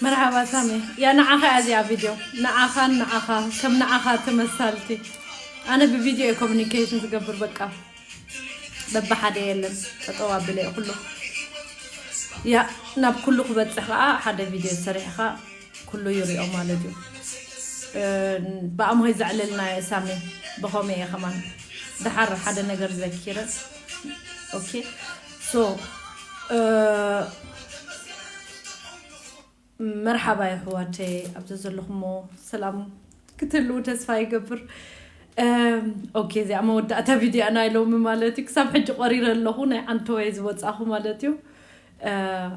መርሓባ ሳሚ። ያ ንዓኻ እያ እዚኣ ቪድዮ። ንዓኻን ንዓኻ፣ ከም ንዓኻ ተመሳልቲ። ኣነ ብቪድዮ እየ ኮሚኒኬሽን ዝገብር፣ በቃ። በብሓደ የለን፣ ጠጠው ኣቢለ እየ ኩሉ። ያ ናብ ኩሉ ክበጽሕ ከኣ ሓደ ቪድዮ ሰሪሕኻ ኩሉ ይሪኦ ማለት እዩ። እ፣ ብኣምሆይ ዘዕለልና እየ ሳሚ፣ ብኸመይ እየ ከማን ደሓር ሓደ ነገር ዘኪረ። ኦኬ፣ ሶ፣ እ፣ መርሓባ የሕዋተይ፣ ኣብዚ ዘለኹሞ ሰላም ክትህልዉ ተስፋ ይገብር። እም፣ ኦኬ፣ እዚኣ መወዳእታ ቪድዮ ናይ ሎሚ ማለት እዩ። ክሳብ ሕጂ ቆሪረ ኣለኹ፣ ናይ ዓንተወይ ዝወጻኹ ማለት እዩ። እ፣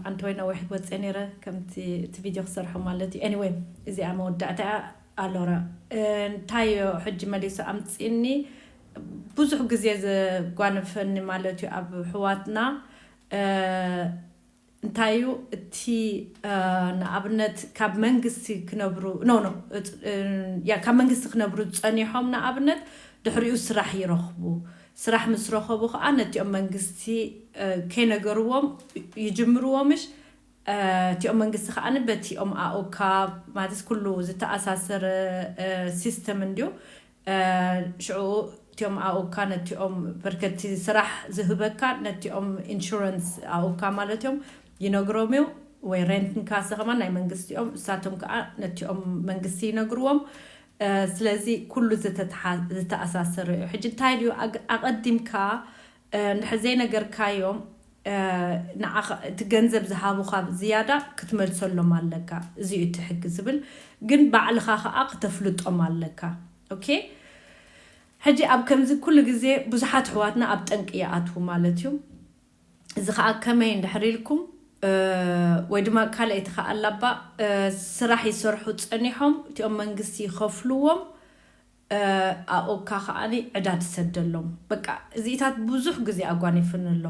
ዓንተወይ ነዊሕ ወጽኤ ነይረ፣ ከምቲ እቲ ቪድዮ ክሰርሖ ማለት እዩ። ኤኒዌይ፣ እዚኣ መወዳእታ እያ። ኣሎረ፣ እ፣ እንታይ እዮ ሕጂ መሊሱ ኣምጺኒ? ብዙሕ ግዜ ዘጓንፈኒ ማለት እዩ ኣብ ኣሕዋትና፣ እ፣ እንታይ እዩ እቲ፣ እ፣ ንኣብነት ካብ መንግስቲ ክነብሩ፣ ኖ፣ ኖ፣ እጽ-፣ እ፣ ያ፣ ካብ መንግስቲ ክነብሩ ጸኒሖም ንኣብነት ድሕሪኡ ስራሕ ይረኽቡ። ስራሕ ምስ ረኸቡ ከኣ ነቲኦም መንግስቲ፣ እ፣ ከይነገርዎም ይጅምርዎ ምሽ? እ፣ እቲኦም መንግስቲ ከኣ በቲኦም ኣኦካ ማለት ኩሉ ዝተኣሳሰረ፣ እ፣ ሲስተም እንድዩ። እ፣ ሽዑ እቲኦም ኣኦካ ነቲኦም በርከቲ ስራሕ ዝህበካ ነቲኦም ኢንሹራንስ ኣኦካ ማለት እዮም ይነግሮም እዩ። ወይ ሬንትን ካሰ ከማን ናይ መንግስቲ እዮም። እሳቶም ከኣ ነቲኦም መንግስቲ ይነግርዎም። እ፣ ስለዚ ኩሉ ዝተተሓ-፣ ዝተኣሳሰረ እዩ። ሕጂ እንታይ ድዩ ኣግ-፣ ኣቐዲምካ፣ እ፣ እንድሕር ዘይነገርካዮም፣ እ፣ ንዓኻ እቲ ገንዘብ ዝሃቡኻ ዝያዳ ክትመልሰሎም ኣለካ። እዚ እዩ እቲ ሕጊ ዝብል። ግን ባዕልኻ ከኣ ክተፍልጦም ኣለካ። ኦኬ? ሕጂ ኣብ ከምዚ ኩሉ ግዜ ብዙሓት ኣሕዋትና ኣብ ጠንቂ ይኣትዉ ማለት እዩ። እዚ ከኣ ከመይ እንድሕር ኢልኩም፣ እ፣ ወይ ድማ ካልኣይቲ ከኣ ኣላ እባ፣ እ፣ ስራሕ ይሰርሑ ጸኒሖም፣ እቲኦም መንግስቲ ይኸፍልዎም፣ እ፣ ኣኦካ ከኣ ዕዳ ትሰደሎም። በቃ፣ እዚታት ብዙሕ ግዜ ኣጓኒፍኒ ኣሎ።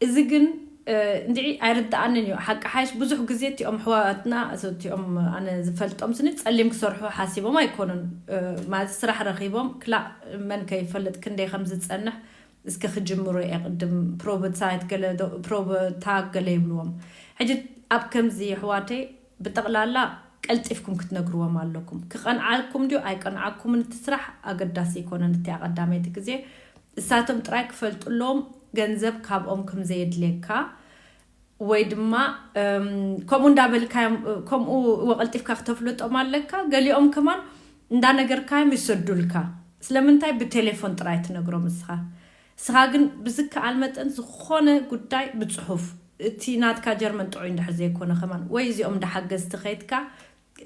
እዚ ግን፣ እ፣ እንድዒ ኣይርድኣንን እዩ። ሓቂ ሓይሽ ብዙሕ ግዜ እቲኦም ኣሕዋትና፣ እቲኦም ኣነ ዝፈልጦም ስኒ ጸሊም ክሰርሑ ሓሲቦም ኣይኮኑን። እ፣ ማለት ስራሕ ረኺቦም፣ ክላእ መን ከይፈልጥ ክንደይ ከም ዝጸንሕ እስከ ክጅምሩ እየ ቅድም ፕሮበ ሳይት ገለ ዶ-፣ ፕሮበ ታግ ገለ ይብልዎም። ሕጂ ኣብ ከምዚ ኣሕዋተይ ብጠቕላላ ቀልጢፍኩም ክትነግርዎም ኣለኩም። ክቐንዓኩም ድዩ ኣይቀንዓኩምን እቲ ስራሕ ኣገዳሲ ኣይኮነን። እቲ ቀዳመይቲ ግዜ እሳቶም ጥራይ ክፈልጡ ኣለዎም ገንዘብ ካብኦም ከም ዘየድልየካ፣ ወይ ድማ፣ እም፣ ከምኡ እንዳበልካዮም፣ ከምኡ እወ ቀልጢፍካ ክተፍልጦም ኣለካ። ገሊኦም ከማን እንዳነገርካዮም ይሰዱልካ። ስለምንታይ ብቴሌፎን ጥራይ ትነግሮም ንስኻ? ንስኻ ግን ብዝከኣል መጠን ዝኾነ ጉዳይ ብጽሑፍ፣ እቲ ናትካ ጀርመን ጥዑይ እንድሕር ዘይኮነ ከማን፣ ወይ እዚኦም እንዳ ሓገዝቲ ከይድካ፣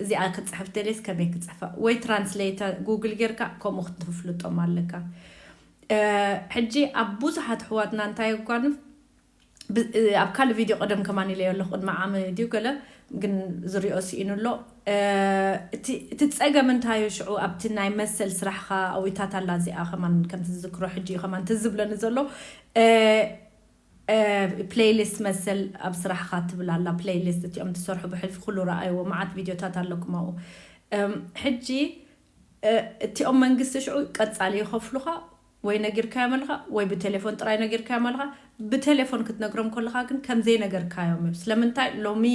እዚኣ ክጽሕፍ ደልየስ ከመይ ክጽሕፋ፣ ወይ ትራንስሌተር ጉግል ጌርካ ከምኡ ክትፍልጦም ኣለካ። እ፣ ሕጂ ኣብ ብዙሓት ኣሕዋትና እንታይ የጓንፍ፣ ብ-፣ እ፣ ኣብ ካልእ ቪድዮ ቀደም ከማን ኢለዮ ኣለኹ፣ ቅድሚ ዓመት ድዩ ገለ፣ ግን ዝሪኦ ስኢኑ ኣሎ። እ፣ እቲ፣ እቲ ጸገም እንታይ እዩ ሽዑ ኣብቲ ናይ መሰል ስራሕኻ ኣዊታት ኣላ እዚኣ ከማን ከምቲ ዝዝክሮ ሕጂ እዩ ከማን ትዝ ዝብለኒ ዘሎ። እ፣ እ፣ ፕሌይሊስት መሰል ኣብ ስራሕኻ ትብል ኣላ። ፕሌይሊስት እቲኦም ትሰርሑ ብሕልፊ ኩሉ ረኣይዎ፣ መዓት ቪድዮታት ኣለኩም ኣብኡ። እም፣ ሕጂ፣ እ፣ እቲኦም መንግስቲ ሽዑ ቀጻሊ ይኸፍሉኻ፣ ወይ ነጊርካዮም ኣለኻ፣ ወይ ብቴሌፎን ጥራይ ነጊርካዮም ኣለኻ። ብቴሌፎን ክትነግሮም ከለኻ ግን ከም ዘይነገርካዮም እዩ። ስለምንታይ ሎሚ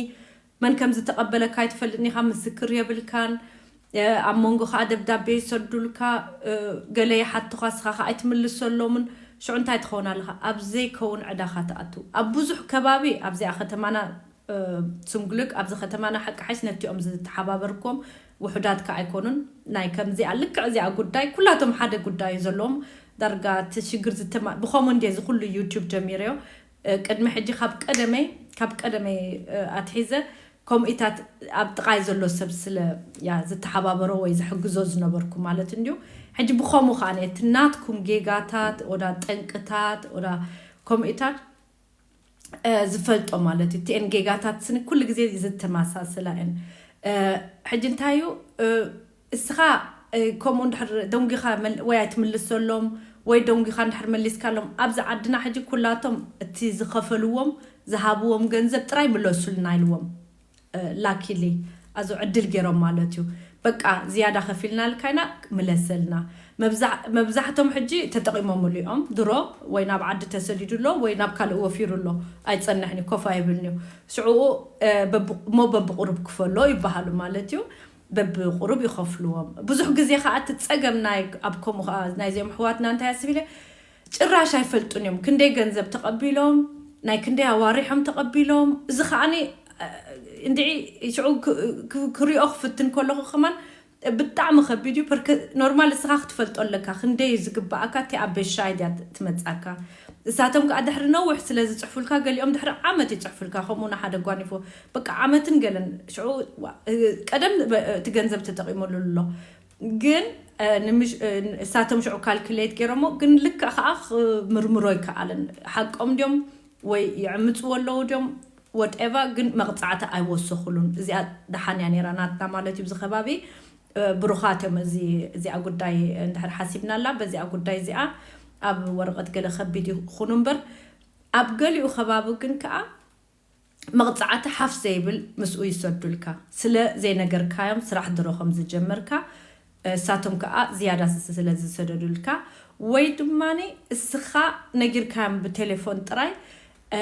መን ከም ዝተቐበለካ ኣይትፈልጥን ኢኻ፣ ምስክር የብልካን። እ፣ ኣብ መንጎ ኸኣ ደብዳቤ ይሰዱልካ፣ እ፣ ገለ ይሓቱኻ፣ ንስኻ ኸኣ ኣይትምልሰሎምን። ሽዑ እንታይ ትኸውን ኣለኻ? ኣብ ዘይከውን ዕዳኻ ትኣቱ። ኣብ ብዙሕ ከባቢ ኣብዚኣ ከተማና፣ እ፣ ስንጉልግ ኣብዚ ከተማና ሓቂ ሓይስ ነቲኦም ዝተሓባበርኩም ውሑዳት ከኣ ኣይኮኑን። ናይ ከምዚኣ ልክዕ እዚኣ ጉዳይ ኩላቶም ሓደ ጉዳይ እዩ ዘለዎም። ዳርጋ እቲ ሽግር ዝተማ-፣ ብኸምኡ እንድየ እዚ ኩሉ ዩቱብ ጀሚረዮ። እ፣ ቅድሚ ሕጂ ካብ ቀደመይ፣ ካብ ቀደመይ፣ እ፣ ኣትሒዘ ከምኡታት ኣብ ጥቓይ ዘሎ ሰብ ስለ ያ ዝተሓባበሮ ወይ ዝሕግዞ ዝነበርኩ ማለት እንድዩ። ሕጂ ብኸምኡ ከኣ እቲ ናትኩም ጌጋታት፣ ወዳ ጠንቅታት፣ ወዳ ከምኡታት፣ እ፣ ዝፈልጦ ማለት እዩ። እቲኤን ጌጋታት ስኒ ኩሉ ግዜ ዝተመሳሰላ እየን። እ፣ ሕጂ እንታይ እዩ፣ እ፣ እስኻ፣ እ፣ ከምኡ እንድሕር ደንጒኻ መል-፣ ወይ ኣይትምልሰሎም፣ ወይ ደንጒኻ እንድሕር መሊስካሎም፣ ኣብዚ ዓድና ሕጂ ኩላቶም እቲ ዝኸፈልዎም፣ ዝሃብዎም ገንዘብ ጥራይ ምለሱልና ኢልዎም። እ፣ ላኪሊ ኣዞ ዕድል ገይሮም ማለት እዩ። በቃ ዝያዳ ከፊልና ልካይና ምለሰልና። መብዛሕ-፣ መብዛሕቶም ሕጂ ተጠቒሞምሉ እዮም። ድሮ ወይ ናብ ዓዲ ተሰዲዱ ኣሎ ወይ ናብ ካልእ ወፊሩ ኣሎ። ኣይጸንሕን እዩ፣ ኮፍ ኣይብልን እዩ። ሽዑኡ፣ እ፣ በብ-፣ እሞ በብቑሩብ ክፈሎ ይበሃሉ ማለት እዩ። በብቑሩብ ይኸፍልዎም። ብዙሕ ግዜ ከኣ እቲ ጸገም ናይ፣ ኣብ ከምኡ ከኣ ናይዚኦም ኣሕዋትና እንታይ ኣስብ ኢለ፣ ጭራሽ ኣይፈልጡን እዮም። ክንደይ ገንዘብ ተቐቢሎም፣ ናይ ክንደይ ኣዋሪሖም ተቐቢሎም። እዚ ከኣኒ፣ እ፣ እንድዒ ሽዑ ክ-፣ ክ-፣ ክሪኦ ክፍትን ከለኹ ከማን ብጣዕሚ ከቢድ እዩ። ፐርከ-፣ ኖርማል እስኻ ክትፈልጦ ኣለካ። ክንደይ እዩ ዝግባኣካ፣ እቲ ኣብ ቤሻይ ድያ ትመጻካ። እሳቶም ከኣ ድሕሪ ነዊሕ ስለ ዝጽሕፉልካ፣ ገሊኦም ድሕሪ ዓመት ይጽሕፉልካ። ከምኡ ንሓደ ጓኒፎ፣ በቃ ዓመትን ገለን። ሽዑ፣ ዋ-፣ እ፣ ቀደም በ-፣ እቲ ገንዘብ ተጠቒሙሉ ኣሎ። ግን፣ እ፣ ንምሽ-፣ እ፣ እሳቶም ሽዑ ካልኩሌት ገይሮሞ፣ ግን ልክዕ ከኣ ክምርምሮ ይከኣልን። ሓቆም ድዮም ወይ ይዕምጽዎ ኣለዉ ድዮም፣ ወትኤቨር፣ ግን መቕጻዕቲ ኣይወሰኹሉን። እዚኣ ደሓን እያ ነይራ ናትና ማለት እዩ። ኣብዚ ከባቢ፣ እ፣ ብሩኻት እዮም። እዚ፣ እዚኣ ጉዳይ እንድሕር ሓሲብናላ፣ በዚኣ ጉዳይ እዚኣ ኣብ ወረቐት ገለ ከቢድ ይኹኑ እምበር፣ ኣብ ገሊኡ ከባቢ ግን ከኣ መቕጻዕቲ ሓፍ ዘይብል ምስኡ ይሰዱልካ። ስለ ዘይነገርካዮም ስራሕ ድሮ ከም ዝጀመርካ፣ እ፣ እሳቶም ከኣ ዝያዳ ስ-፣ ስለ ዝሰደዱልካ፣ ወይ ድማኒ እስኻ ነጊርካዮም ብቴሌፎን ጥራይ፣ እ፣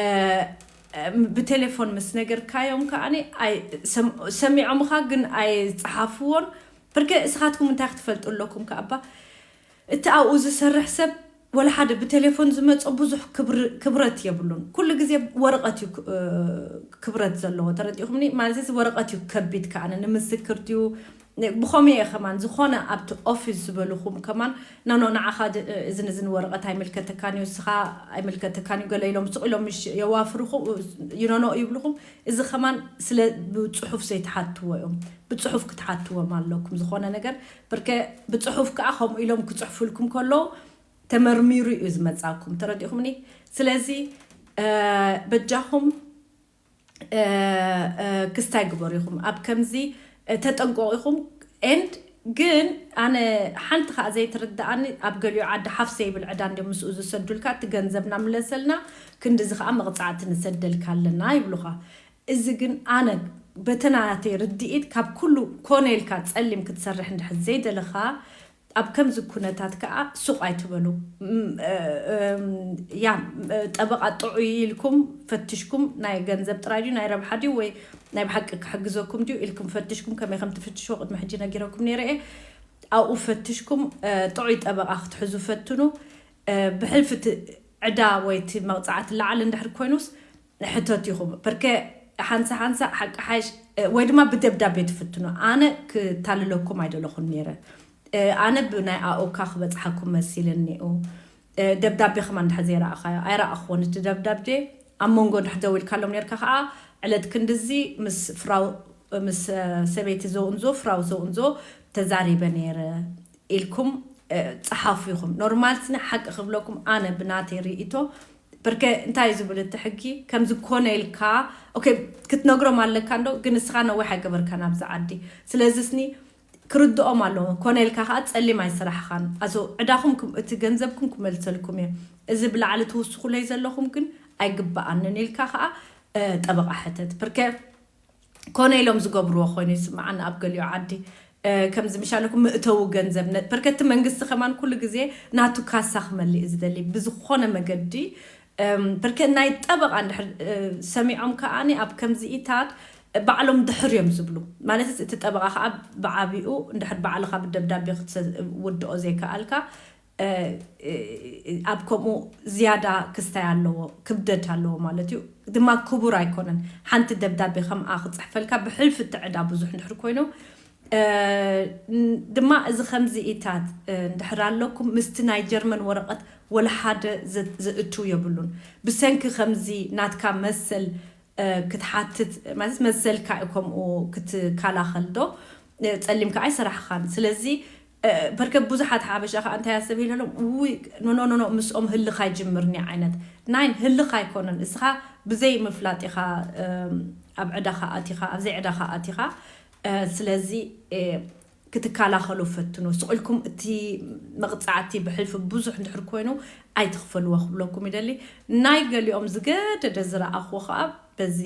እ፣ ብቴሌፎን ምስ ነገርካዮም ከኣኒ ኣይ-፣ ሰም-፣ ሰሚዖምኻ ግን ኣይጸሓፍዎን። ብርከ እስኻትኩም እንታይ ክትፈልጡ ኣለኩም ከኣባ? እቲ ኣብኡ ዝሰርሕ ሰብ ወላ ሓደ ብቴሌፎን ዝመጾ ብዙሕ ክብር-፣ ክብረት የብሉን። ኩሉ ግዜ ወረቐት እዩ ክ-፣ እ፣ ክብረት ዘለዎ። ተረዲእኹምኒ? ማለት እዚ ወረቐት እዩ ከቢድ ከኣ ንምስክር ድዩ? ን-፣ ብኸመይ እየ ከማን ዝኾነ ኣብቲ ኦፊስ ዝበልኹም ከማን፣ "ኖ፣ ኖ፣ ንዓኻ ድ-፣ እዝን እዝን ወረቐት ኣይምልከተካን እዩ፣ እስኻ ኣይምልከተካን እዩ" ገለ ኢሎም ስቕ ኢሎም ምሽ የዋፍርኹ-፣ "ዩ ኖ፣ ኖ" ይብልኹም። እዚ ከማን ስለ ብጽሑፍ ዘይትሓትዎ እዮም። ብጽሑፍ ክትሓትዎም ኣለኩም ዝኾነ ነገር። ብርከ ብጽሑፍ ከኣ ከምኡ ኢሎም ክጽሕፉልኩም ከለዉ ተመርሚሩ እዩ ዝመጻኩም። ተረዲእኹምኒ? ስለዚ፣ እ፣ በጃኹም፣ እ፣ እ፣ ክስታይ ግበሩ ኢኹም። ኣብ ከምዚ፣ እ፣ ተጠንቀቑ ኢኹም። ኤንድ ግን ኣነ ሓንቲ ከኣ ዘይትርድኣኒ፣ ኣብ ገሊኡ ዓዲ ሓፍ ዘይብል ዕዳ እንድዮም ምስኡ ዝሰዱልካ፣ እቲ ገንዘብና ምለሰልና፣ ክንድዚ ከኣ መቕጻዕቲ ንሰደልካ ኣለና ይብሉኻ። እዚ ግን ኣነ በቲ ናተይ ርድኢት ካብ ኩሉ ኮነ ኢልካ ጸሊም ክትሰርሕ እንድሕር ዘይደለኻ፣ ኣብ ከምዚ ኩነታት ከኣ ሱቕ ኣይትበሉ። ም-፣ እ-፣ እም፣ ያ፣ እ፣ ጠበቓ ጥዑይ ኢልኩም ፈትሽኩም፣ ናይ ገንዘብ ጥራይ ድዩ፣ ናይ ረብሓ ድዩ፣ ወይ ናይ ብሓቂ ክሕግዘኩም ድዩ ኢልኩም ፈትሽኩም፣ ከመይ ከም ትፍትሽዎ ቅድሚ ሕጂ ነጊረኩም ነይረ እየ። ኣብኡ ፈትሽኩም፣ እ፣ ጥዑይ ጠበቓ ክትሕዙ ፈትኑ። እ፣ ብሕልፊ እቲ ዕዳ ወይ እቲ መቕጻዕቲ ላዕሊ እንድሕር ኮይኑስ፣ ሕተት ኢኹም። በርከ ሓንሳ ሓንሳ ሓቂ ሓይሽ፣ እ፣ ወይ ድማ ብደብዳቤ ትፍትኑ። ኣነ ክታልለኩም ኣይደለኹን ነይረ። እ፣ ኣነ ብናይ ኣኦካ ክበጽሓኩም መሲልኒ እዩ። እ፣ ደብዳቤ ከማን እንድሕር ዘይረኣኻዮ፣ ኣይረኣኽዎን እቲ ደብዳቤ። ኣብ መንጎ እንድሕር ደዊልካሎም ነርካ ከኣ፣ ዕለት ክንድዚ ምስ ፍራው፣ ምስ፣ እ፣ ሰበይቲ ዘውንዞ፣ ፍራው ዘውንዞ ተዛሪበ ነይረ ኢልኩም፣ እ፣ ጸሓፉ ኢኹም። ኖርማል ስኒ ሓቂ ክብለኩም፣ ኣነ ብናተይ ርእይቶ፣ ብርከ እንታይ እዩ ዝብል እቲ ሕጊ? ከምዚ ኮነ ኢልካ፣ ኦኬ፣ ክትነግሮም ኣለካ እንዶ፣ ግን ንስኻ ነዊሕ ኣይገበርካን ኣብዚ ዓዲ። ስለዚ ስኒ ክርድኦም ኣለዎ። ኮነ ኢልካ ከኣ ጸሊም ኣይሰራሕኻን። ኣዞ ዕዳኹም ክም-፣ እቲ ገንዘብኩም ክመልሰልኩም እየ። እዚ ብላዕሊ ትውስኹለይ ዘለኹም ግን ኣይግብኣንን ኢልካ ከኣ፣ እ፣ ጠበቓ ሕተት። ብርከ ኮነ ኢሎም ዝገብርዎ ኮይኑ ይስምዓኒ ኣብ ገሊኡ ዓዲ። እ፣ ከምዚ ምሻለኩም መእተዊ ገንዘብ ነ-፣ ብርከቲ መንግስቲ ከማን ኩሉ ግዜ ናቱ ካሳ ክመልእ እዩ ዝደሊ ብዝኾነ መገዲ። እም፣ ብርከ ናይ ጠበቓ እንድሕር፣ እ፣ ሰሚዖም ከኣኒ ኣብ ከምዚኢታት ባዕሎም ድሕር እዮም ዝብሉ። ማለት እቲ ጠበቓ ከኣ ብዓቢኡ እንድሕር ባዕልኻ ብደብዳቤ ክትሰ-፣ ውድኦ ዘይከኣልካ፣ እ፣ እ፣ ኣብ ከምኡ ዝያዳ ክስታይ ኣለዎ፣ ክብደት ኣለዎ ማለት እዩ። ድማ ክቡር ኣይኮነን። ሓንቲ ደብዳቤ ከምኣ ክጽሕፈልካ ብሕልፊ እቲ ዕዳ ብዙሕ እንድሕር ኮይኑ፣ እ፣ ን-፣ ድማ እዚ ከምዚኢታት፣ እ፣ እንድሕር ኣለኩም ምስቲ ናይ ጀርመን ወረቐት ወላ ሓደ ዝ-፣ ዝእቱ የብሉን። ብሰንኪ ከምዚ ናትካ መሰል ክትሓትት ማለት መሰልካ እዩ። ከምኡ ክትከላኸል ዶ ጸሊምካ ኣይሰራሕኻን። ስለዚ በርከ ብዙሓት ሓበሻ ከዓ እንታይ ኣሰብ ኢለሎም ውይ ኖኖኖኖ ምስኦም ህልኽ ኣይጅምርኒ ዓይነት ናይን ህልኽ ኣይኮነን። እስኻ ብዘይ ምፍላጥ ኢኻ ኣብ ዕዳኻ ኣቲኻ ኣብዘይ ዕዳኻ ኣቲኻ። ስለዚ ክትከላኸሉ ፈትኑ። ስቕ ኢልኩም እቲ መቕጻዕቲ ብሕልፊ ብዙሕ እንድሕር ኮይኑ ኣይትኽፈልዎ ክብለኩም ይደሊ። ናይ ገሊኦም ዝገደደ ዝረኣኽዎ ከዓ በዚ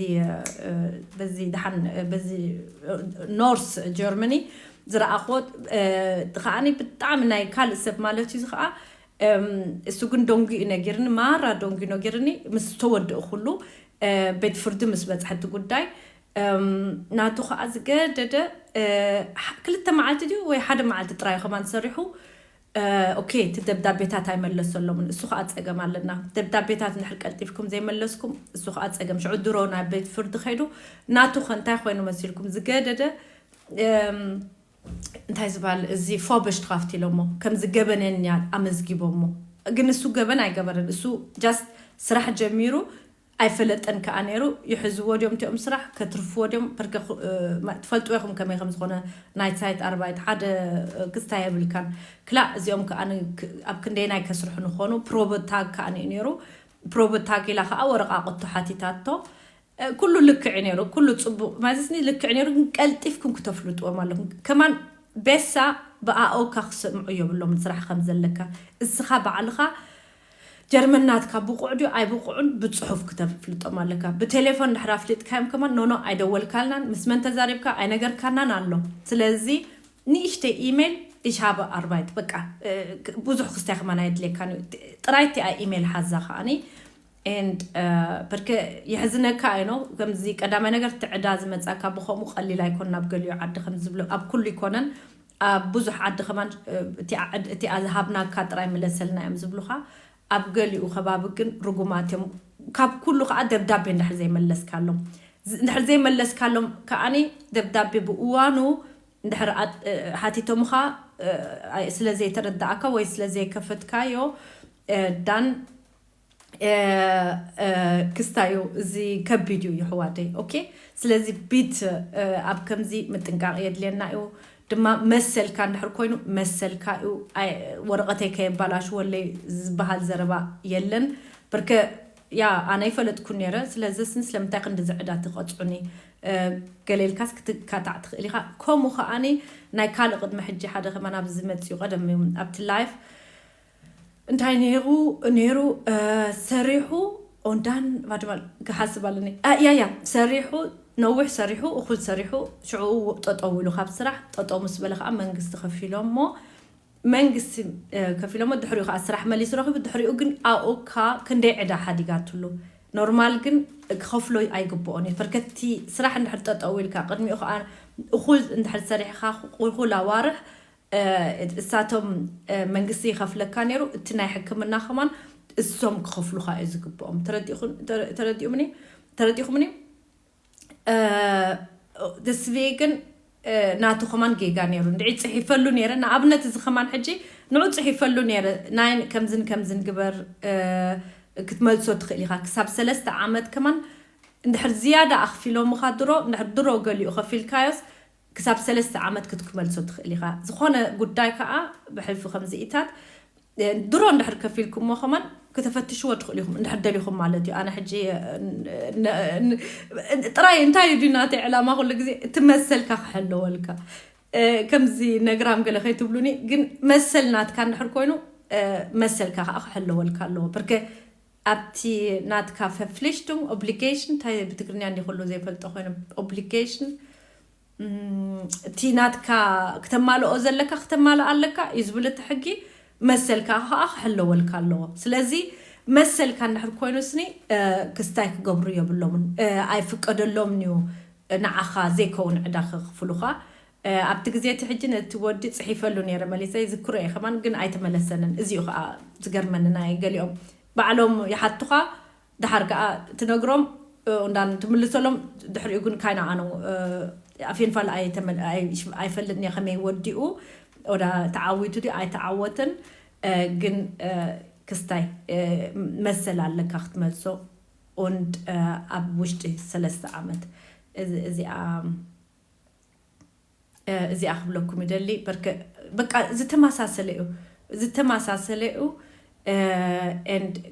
በዚ ደሓን በዚ ኖርስ ጀርመኒ ዝረኣኽዎ ከዓኒ ብጣዕሚ ናይ ካልእ ሰብ ማለት እዩ። እዚ ከዓ እሱ ግን ደንጉ እዩ ነጊርኒ፣ ማራ ደንጉ ነጊርኒ ምስ ተወድእኩሉ ቤት ፍርዲ ምስ በፅሐ እቲ ጉዳይ ናቱ ከዓ ዝገደደ ክልተ መዓልቲ ድዩ ወይ ሓደ መዓልቲ ጥራይ ከማን ሰሪሑ። ኦኬ እቲ ደብዳቤታት ኣይመለሰሎምን። እሱ ከዓ ፀገም ኣለና። ደብዳቤታት እንድሕር ቀልጢፍኩም ዘይመለስኩም እሱ ከዓ ፀገም። ሽዑ ድሮ ናብ ቤት ፍርዲ ከይዱ ናቱ ከ እንታይ ኮይኑ መሲልኩም ዝገደደ እንታይ ዝበሃል እዚ ፎበሽትራፍት ኢሎሞ ከም ዝገበነኛ ኣመዝጊቦሞ። ግን እሱ ገበን ኣይገበረን። እሱ ጃስት ስራሕ ጀሚሩ ኣይፈለጠን ከዓ ነይሩ። ይሕዝዎ ድዮም እቲኦም ስራሕ ከትርፍዎ ድዮም በርከ ትፈልጥዎ ኢኹም ከመይ ከም ዝኾነ ናይት ሳይት ኣርባይት ሓደ ክስታ የብልካን። ክላእ እዚኦም ከዓ ኣብ ክንደይናይ ከስርሑ ንኾኑ ፕሮበታግ ከዓ እዩ ነይሩ። ፕሮበታግ ኢላ ከዓ ወረቃቅቱ ሓቲታቶ። ኩሉ ልክዕ ነይሩ፣ ኩሉ ፅቡቅ ማለትኒ ልክዕ ነይሩ። ግን ቀልጢፍኩም ክተፍልጥዎም ኣለኩም። ከማን ቤሳ ብኣኦካ ክሰምዑ የብሎም ስራሕ ከም ዘለካ እስኻ ባዕልኻ ጀርመን ናትካ ብቑዕ ድዩ ኣይብቑዕን ብፅሑፍ ክተፍልጦም ኣለካ። ብቴሌፎን ድሕር ኣፍሊጥካዮም ከማን ኖኖ ኣይደወልካልናን ምስ መን ተዛሪብካ ኣይነገርካናን ኣሎ። ስለዚ ንእሽተይ ኢሜል ኢሻበ ኣርባይት በቃ ብዙሕ ክስታይ ከማን ኣየድልየካን እዩ። ጥራይ እቲኣ ኢሜል ሓዛ ከዓኒ and በርከ የሕዝነካ እዩ ነው። ከምዚ ቀዳማይ ነገር እቲ ዕዳ ዝመጻካ ብኸምኡ ቀሊል ኣይኮን። ናብ ገሊኡ ዓዲ ከም ዝብሎ ኣብ ኩሉ ይኮነን ኣብ ብዙሕ ዓዲ ከማን እቲኣ ዝሃብናካ ጥራይ ምለሰልና እዮም ዝብሉኻ። ኣብ ገሊኡ ከባቢ ግን ርጉማት እዮም። ካብ ኩሉ ከዓ ደብዳቤ እንድሕር ዘይመለስካሎም እንድሕር ዘይመለስካሎም ከዓኒ ደብዳቤ ብእዋኑ እንድሕር ሓቲቶምኻ ስለ ዘይተረዳእካ ወይ ስለ ዘይከፈትካዮ ዳን ክስታዩ እዚ ከቢድ እዩ ይሕዋተይ። ኦኬ ስለዚ ቢት ኣብ ከምዚ ምጥንቃቕ የድልየና እዩ። ድማ መሰልካ እንድሕር ኮይኑ መሰልካ እዩ። ወረቐተይ ከየባላሽወለይ ዝበሃል ዘረባ የለን። ብርከ ያ ኣነ ይፈለጥኩ ነረ ስለዚ ስን ስለምንታይ ክንዲ ዝዕዳ ትቐፅዑኒ ገሌልካስ ክትካታዕ ትኽእል ኢኻ። ከምኡ ከዓኒ ናይ ካልእ ቅድሚ ሕጂ ሓደ ከማን ኣብዚ መፅኡ ቀደም ኣብቲ ላይፍ እንታይ ነይሩ ነይሩ ሰሪሑ ኦንዳን ባድማል ክሓስብ ኣለኒ። ያያ ሰሪሑ ነዊሕ ሰሪሑ እኹል ሰሪሑ ሽዑ ጠጠው ኢሉ ካብ ስራሕ ጠጠው ምስ በለ ከዓ መንግስቲ ከፊሎሞ መንግስቲ ከፊሎሞ ድሕሪኡ ከዓ ስራሕ መሊሱ ረኺቡ ድሕሪኡ ግን ኣኡካ ክንደይ ዕዳ ሓዲጋትሉ። ኖርማል ግን ክኸፍሎ ኣይግብኦን እዩ። ፈርከቲ ስራሕ እንድሕር ጠጠው ኢልካ ቅድሚኡ ከዓ እኹል እንድሕር ሰሪሕካ እኹል ኣዋርሕ እሳቶም መንግስቲ ይኸፍለካ ነይሩ። እቲ ናይ ሕክምና ከማን እሶም ክኸፍሉካ እዩ ዝግብኦም። ተረዲኡኹም- ተረዲኡምኒ ተረዲኹምኒ። ደስቤ ግን ናቱ ከማን ጌጋ ነይሩ። እንድዒ ፅሒፈሉ ነይረ። ንኣብነት እዚ ከማን ሕጂ ንዑ ፅሒፈሉ ነይረ ናይ ከምዝን ከምዝን ግበር ክትመልሶ ትኽእል ኢኻ። ክሳብ ሰለስተ ዓመት ከማን እንድሕር ዝያዳ ኣኽፊሎምኻ ድሮ እንድሕር ድሮ ገሊኡ ከፊልካዮስ ክሳብ ሰለስተ ዓመት ክትክመልሶ ትኽእል ኢኻ። ዝኾነ ጉዳይ ከዓ ብሕልፊ ከምዚኢታት ድሮ እንድሕር ከፊልኩሞ ከማን ከተፈትሽዎ ትኽእሉ ኢኹም እንድሕር ደሊኹም ማለት እዩ። ኣነ ሕጂ ጥራይ እንታይ እዩ ድዩ ናተይ ዕላማ ኩሉ ግዜ እቲ መሰልካ ክሕለወልካ ከምዚ ነግራም ገለ ከይትብሉኒ ግን መሰል ናትካ እንድሕር ኮይኑ መሰልካ ከዓ ክሕለወልካ ኣለዎ። ብርከ ኣብቲ ናትካ verpflichtung obligation እንታይ ብትግርኛ እንዲ ኩሉ ዘይፈልጦ ኮይኖም obligation እቲ ናትካ ክተማልኦ ዘለካ ክተማልእ ኣለካ እዩ ዝብል እቲ ሕጊ። መሰልካ ከዓ ክሕለወልካ ኣለዎ። ስለዚ መሰልካ እንድሕር ኮይኑ ስኒ ክስታይ ክገብሩ የብሎምን። ኣይፍቀደሎምን እዩ ንዓኻ ዘይከውን ዕዳ ክኽፍሉኻ። ኣብቲ ግዜ እቲ ሕጂ ነቲ ወዲ ፅሒፈሉ ነይረ መሊሰ ይዝክሮ እየ ከማን ግን ኣይተመለሰንን። እዚኡ ከዓ ዝገርመኒ ናይ ገሊኦም ባዕሎም ይሓቱኻ ድሓር ከዓ ትነግሮም እንዳን ትምልሰሎም ድሕሪኡ ግን ካይና ኣነው ኣፌንፋል ኣይፈልጥን እየ ከመይ ወዲኡ ወዳ ተዓዊቱ ድዩ ኣይተዓወትን። ግን ክስታይ መሰል ኣለካ ክትመልሶ። und ኣብ ውሽጢ ሰለስተ ዓመት እዚኣ እዚኣ ክብለኩም ይደሊ። በቃ ዝተመሳሰለ እዩ፣ ዝተመሳሰለ እዩ።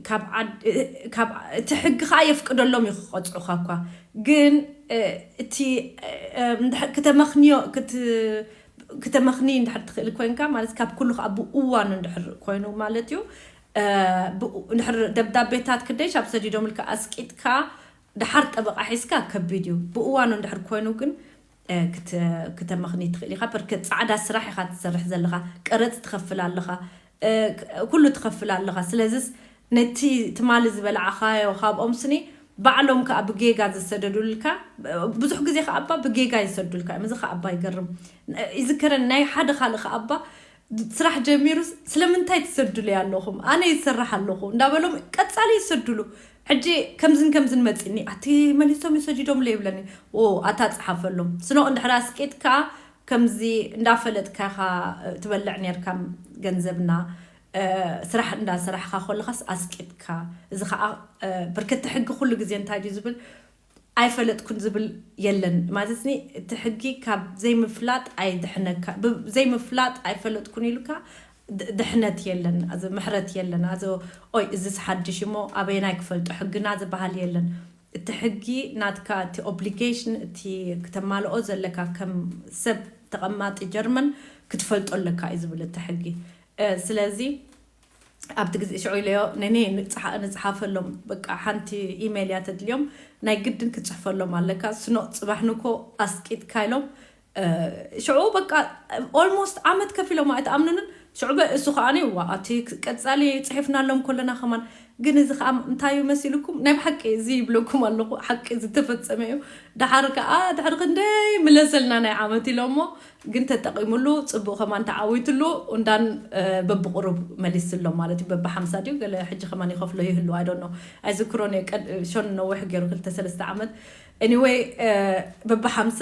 ካብ እቲ ሕጊ ከዓ የፍቅደሎም እዩ ክቀፅዑካ እኳ። ግን እቲ ከተመክንዮ ክትመኽኒ እንድሕር ትኽእል ኮይንካ፣ ማለት ካብ ኩሉ ከዓ ብእዋኑ እንድሕር ኮይኑ ማለት እዩ። እንድሕር ደብዳቤታት ክደሽ ኣብ ሰዲዶምልካ ኣስቂጥካ ድሓር ጠበቃ ሒዝካ ከቢድ እዩ። ብእዋኑ እንድሕር ኮይኑ ግን ክተመኽኒ ትኽእል ኢኻ። በርከት ፃዕዳ ስራሕ ኢኻ ትሰርሕ ዘለኻ፣ ቀረፅ ትኸፍል ኣለኻ፣ ኩሉ ትኸፍል ኣለኻ። ስለዚስ ነቲ ትማሊ ዝበላዕኻዮ ካብኦም ስኒ ባዕሎም ከዓ ብጌጋ ዝሰደዱልካ፣ ብዙሕ ግዜ ከዓ እባ ብጌጋ ይሰዱልካ እዮም። እዚ ከዓ እባ ይገርም። ይዝከረን ናይ ሓደ ካልእ ከዓ እባ ስራሕ ጀሚሩስ ስለምንታይ ትሰዱሉ ኣለኹም? ኣነ ይሰርሕ ኣለኹ እንዳበሎም ቀጻሊ ይሰዱሉ። ሕጂ ከምዝን ከምዝን መጺኒ፣ ኣቲ መሊሶም ይሰዲዶም ለይብለኒ። ኦ ኣታ ጸሓፈሎም። ስኖ እንድሕር ኣስቂጥካ ከምዚ እንዳፈለጥካ ኢኻ ትበልዕ ነርካ ገንዘብና፣ ስራሕ እንዳሰራሕካ ከለኻስ ኣስቂጥካ። እዚ ከዓ ብርክቲ ሕጊ ኩሉ ግዜ እንታይ ድዩ ዝብል? ኣይፈለጥኩን ዝብል የለን። ማለት እቲ ሕጊ ካብ ዘይምፍላጥ ኣይድሕነካ። ዘይምፍላጥ ኣይፈለጥኩን ኢሉካ ድሕነት የለን፣ ምሕረት የለን። ኣዞ ኦይ እዚስ ሓድሽ እሞ ኣበየናይ ክፈልጦ፣ ሕግና ዝበሃል የለን። እቲ ሕጊ ናትካ፣ እቲ ኦብሊጌሽን፣ እቲ ክተማልኦ ዘለካ ከም ሰብ ተቐማጢ ጀርመን ክትፈልጦ ኣለካ እዩ ዝብል እቲ ሕጊ። ስለዚ ኣብቲ ግዜ ሽዑ ኢለዮ ነኔ ንጽሓፈሎም፣ በቃ ሓንቲ ኢሜይል እያ ተድልዮም፣ ናይ ግድን ክትጽሕፈሎም ኣለካ። ስኖ ጽባሕ ንኮ ኣስቂጥካ ኢሎም። ሽዑ በቃ ኦልሞስት ዓመት ከፊሎም ኣይተኣምኑንን። ሽዑ እሱ ከዓ ዋ ኣቲ ቀጻሊ ጽሒፍናሎም ከለና ከማን ግን እዚ ከዓ እንታይ እዩ መሲልኩም? ናይ ብሓቂ እዚ ይብለኩም ኣለኹ፣ ሓቂ ዝተፈጸመ እዩ። ደሓር ከዓ ድሕሪ ክንደይ ምለሰልና ናይ ዓመት ኢሎሞ ግን ተጠቒሙሉ፣ ጽቡቕ ከማን ተዓዊትሉ። እንዳን በብቕሩብ መሊስሎም ማለት እዩ። በብሓምሳ ድዩ ገለ ሕጂ ከማን ይኸፍሎ ይህሉ፣ I don't know፣ ኣይዝክሮን እየ። ሸን ነዊሕ ገይሩ ክልተ ሰለስተ ዓመት። Anyway በብሓምሳ